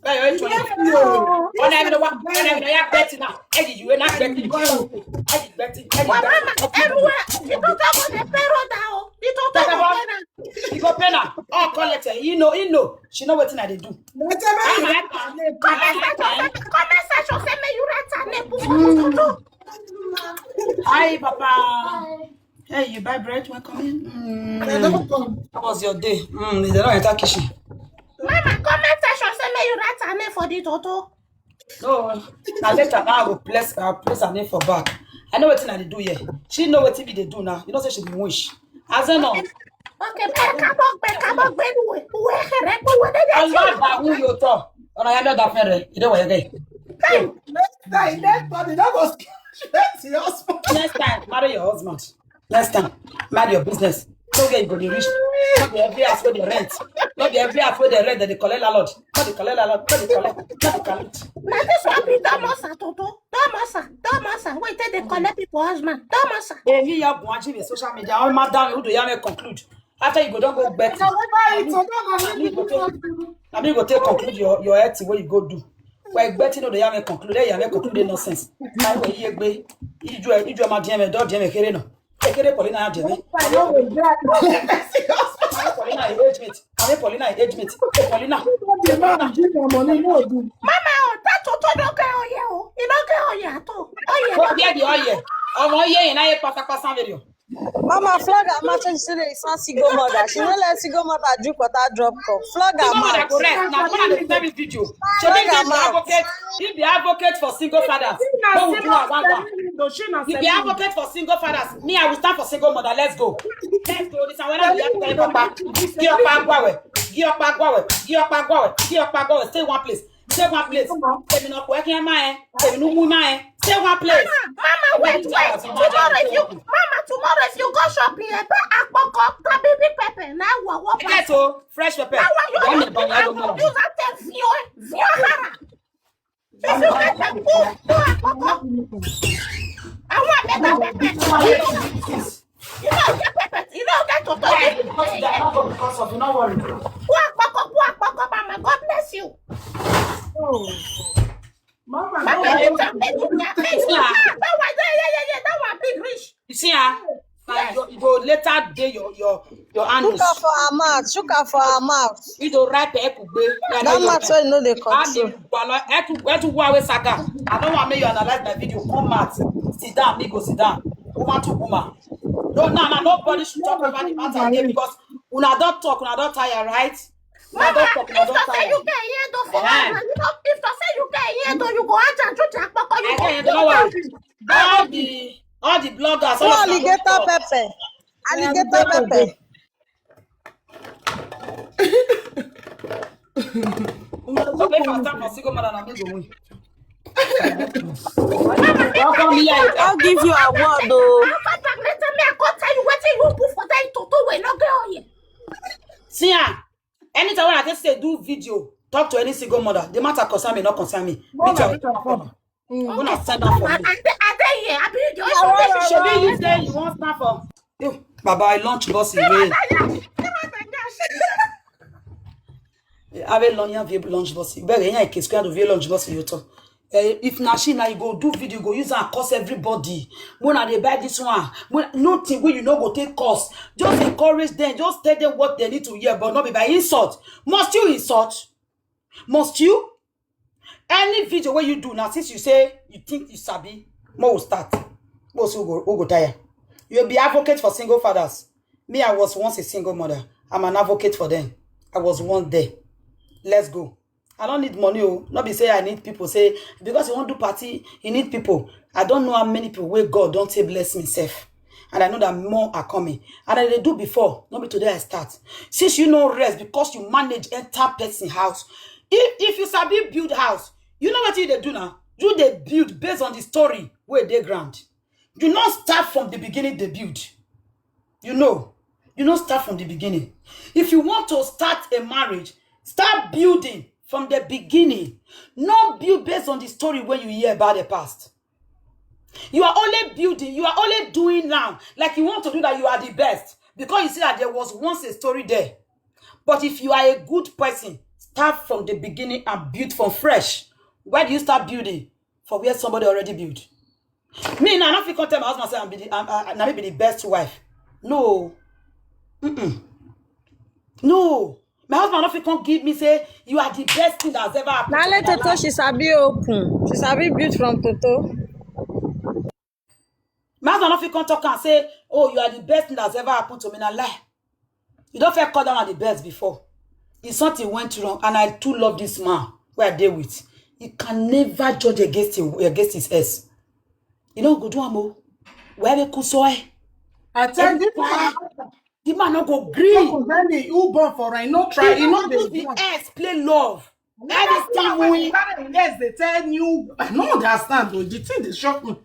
Hey, hey, Tony. Ona mi wa, ona mi ya Betty na. Hey, you na Betty. Hey, Betty. Hey, Betty. Everywhere. The photo go the pero down. The photo go pena. You go pena. Oh, collect it. You know, you know. She know wetin I dey do. Comment section, comment section, say make you write her name. Put for the photo. Hi, Papa. Hey, you buy bread? Welcome in. Mm. How was your day? Mm, they don't enter kitchen. Mama, comment section say make you write her name for the toto. No, na later now I go place, uh, place her name for back. I know wetin I dey do here. She know wetin we dey do now. You know say she be wish. As I know. Okay, come on, come on, come on. Ọlọ́ba who you talk. Ọ̀rọ̀ yẹn lọ́dà fún rẹ̀. You know what you get. Hey, next time, next time, you don't go straight to your husband. Next time, marry your husband. Next time, mind your business. No get you go dey rich. No be every house wey dey rent. No be every house wey dey rent dem dey collect landlord. No dey collect landlord. No dey collect. No dey collect. Na this one be Domosa Toto. Domosa, Domosa. Wait till they collect people husband. Domosa. Èmi ya bùn ají mi social media. All madam who do ya make conclude. After you go don go bet. Na me go take, na me go take conclude your, your health wey you go do. Why betting no dey ya make conclude? Dey ya make conclude nonsense. Na we ye gbe. Iju e, iju e ma dien me, do dien me kere no. E kere Paulina ya dien me. Paulina e age mate. Ami Paulina e age mate. E Paulina. The man give her money, no do. Mama, oh, that toto don't get oye, oh. You don't get oye at all. Oye. Go get the oye. Ọmọ oye yẹn náà yẹ pátápátá video. Mama, flog her mouth when she say dey insult single mother. She no let single mother drink water drop cup. Flog her mouth. Single mother go rest. Now, one of the very video. So if you be advocate, if you be advocate for single fathers, go with you and one one. If you be advocate for single fathers, me, I will stand for single mother. Let's go. Let's go. This one when I be advocate, Papa. Give up and go away. Give up and go away. Give up and go away. Give up and go away. Stay one place. Stay one place. Èmi náà kò ẹ́ kí ẹ má ẹ. Èmi ló mú má ẹ. Stay one place. Mama, wait, wait. Tomorrow if you, mama, tomorrow if you go shopping, eh, buy akpoko, tabi big pepper. Now what, what? Yes, so fresh pepper. Now what you use that thing? View, view, hara. If you get a cook, do akpoko. I want better pepper. You know, get pepper. You know, get to talk. Because they are not because of, you know what? Poor Kpoko, poor Kpoko, Mama. God bless you. Oh. Mama, Mama, no, you tell me, you tell me. Ah, that one, yeah, yeah, yeah, yeah. That one big rich. You see, ah, na your, you go later dey your, your, your hand. Sugar for her mouth. Sugar for her mouth. You go ripe ekugbe. That mouth wey no dey control. Etu, etu wa we saga. I don't want make you analyze my video. Come out. Sit down, me go sit down. Woman to woman. No, no, no, nobody should talk about the matter again because una don talk, una don tire, right? Una don talk, una don tire. If to say you get here, don't say you know. If to say you get here, don't you go out and do the akpoko. You go. Don't worry. All the, all the bloggers, all of them alligator pepper. Alligator pepper. Una go pay for stand for single mother and me go win. I'll give you award, though. After that, later me, I go tell you wetin you put for that toto wey no get oil. See, ah, anytime when I just say do video, talk to any single mother, the matter concern me, not concern me. Me too. Una stand up for me. I dey, I dey here. I be the only one. Shebi you say you wan stand for. You, Baba, I launch boss away. I will launch, I will launch boss. Bẹ́ẹ̀ yẹn kì í square of launch boss you talk. Eh, if na she na you go do video, go use and curse everybody. When I dey buy this one, when nothing wey you no go take curse. Just encourage them, just tell them what they need to hear, but not be by insult. Must you insult? Must you? Any video wey you do now, since you say you think you sabi, mo will start. Mo see who go, who go tire. You be advocate for single fathers. Me, I was once a single mother. I'm an advocate for them. I was once there. Let's go. I don't need money. Oh, not be say I need people. Say because you want do party, you need people. I don't know how many people where God don't say bless me self. And I know that more are coming. And I dey do before, not be today I start. Since you know rest because you manage enter person house. If, if you sabi build house, you know what you dey do now? You dey build based on the story where they ground. You not start from the beginning they build. You know, you not start from the beginning. If you want to start a marriage, start building from the beginning. Not build based on the story when you hear about the past. You are only building, you are only doing now. Like you want to do that, you are the best. Because you see that there was once a story there. But if you are a good person, start from the beginning and build from fresh. Where do you start building? For where somebody already built. Me now, I no fit come tell my husband say I'm be the, I'm, I, I, na me be the best wife. No. Mm-mm. No. My husband no fit come give me say you are the best thing that's ever happened to me in my life. She sabi open. She sabi build from toto. My husband no fit come talk and say, "Oh, you are the best thing that's ever happened to me." Na lie. You don't feel call that one the best before. If something went wrong, and I too love this man where I dey with, he can never judge against him, against his ex. You know, go do am o. Where they could so eh? I tell you, the man no go gree. Who born for I no try. He no dey do am. Ex play love. Every time we, yes, they tell you. I no understand though. The thing dey shock me.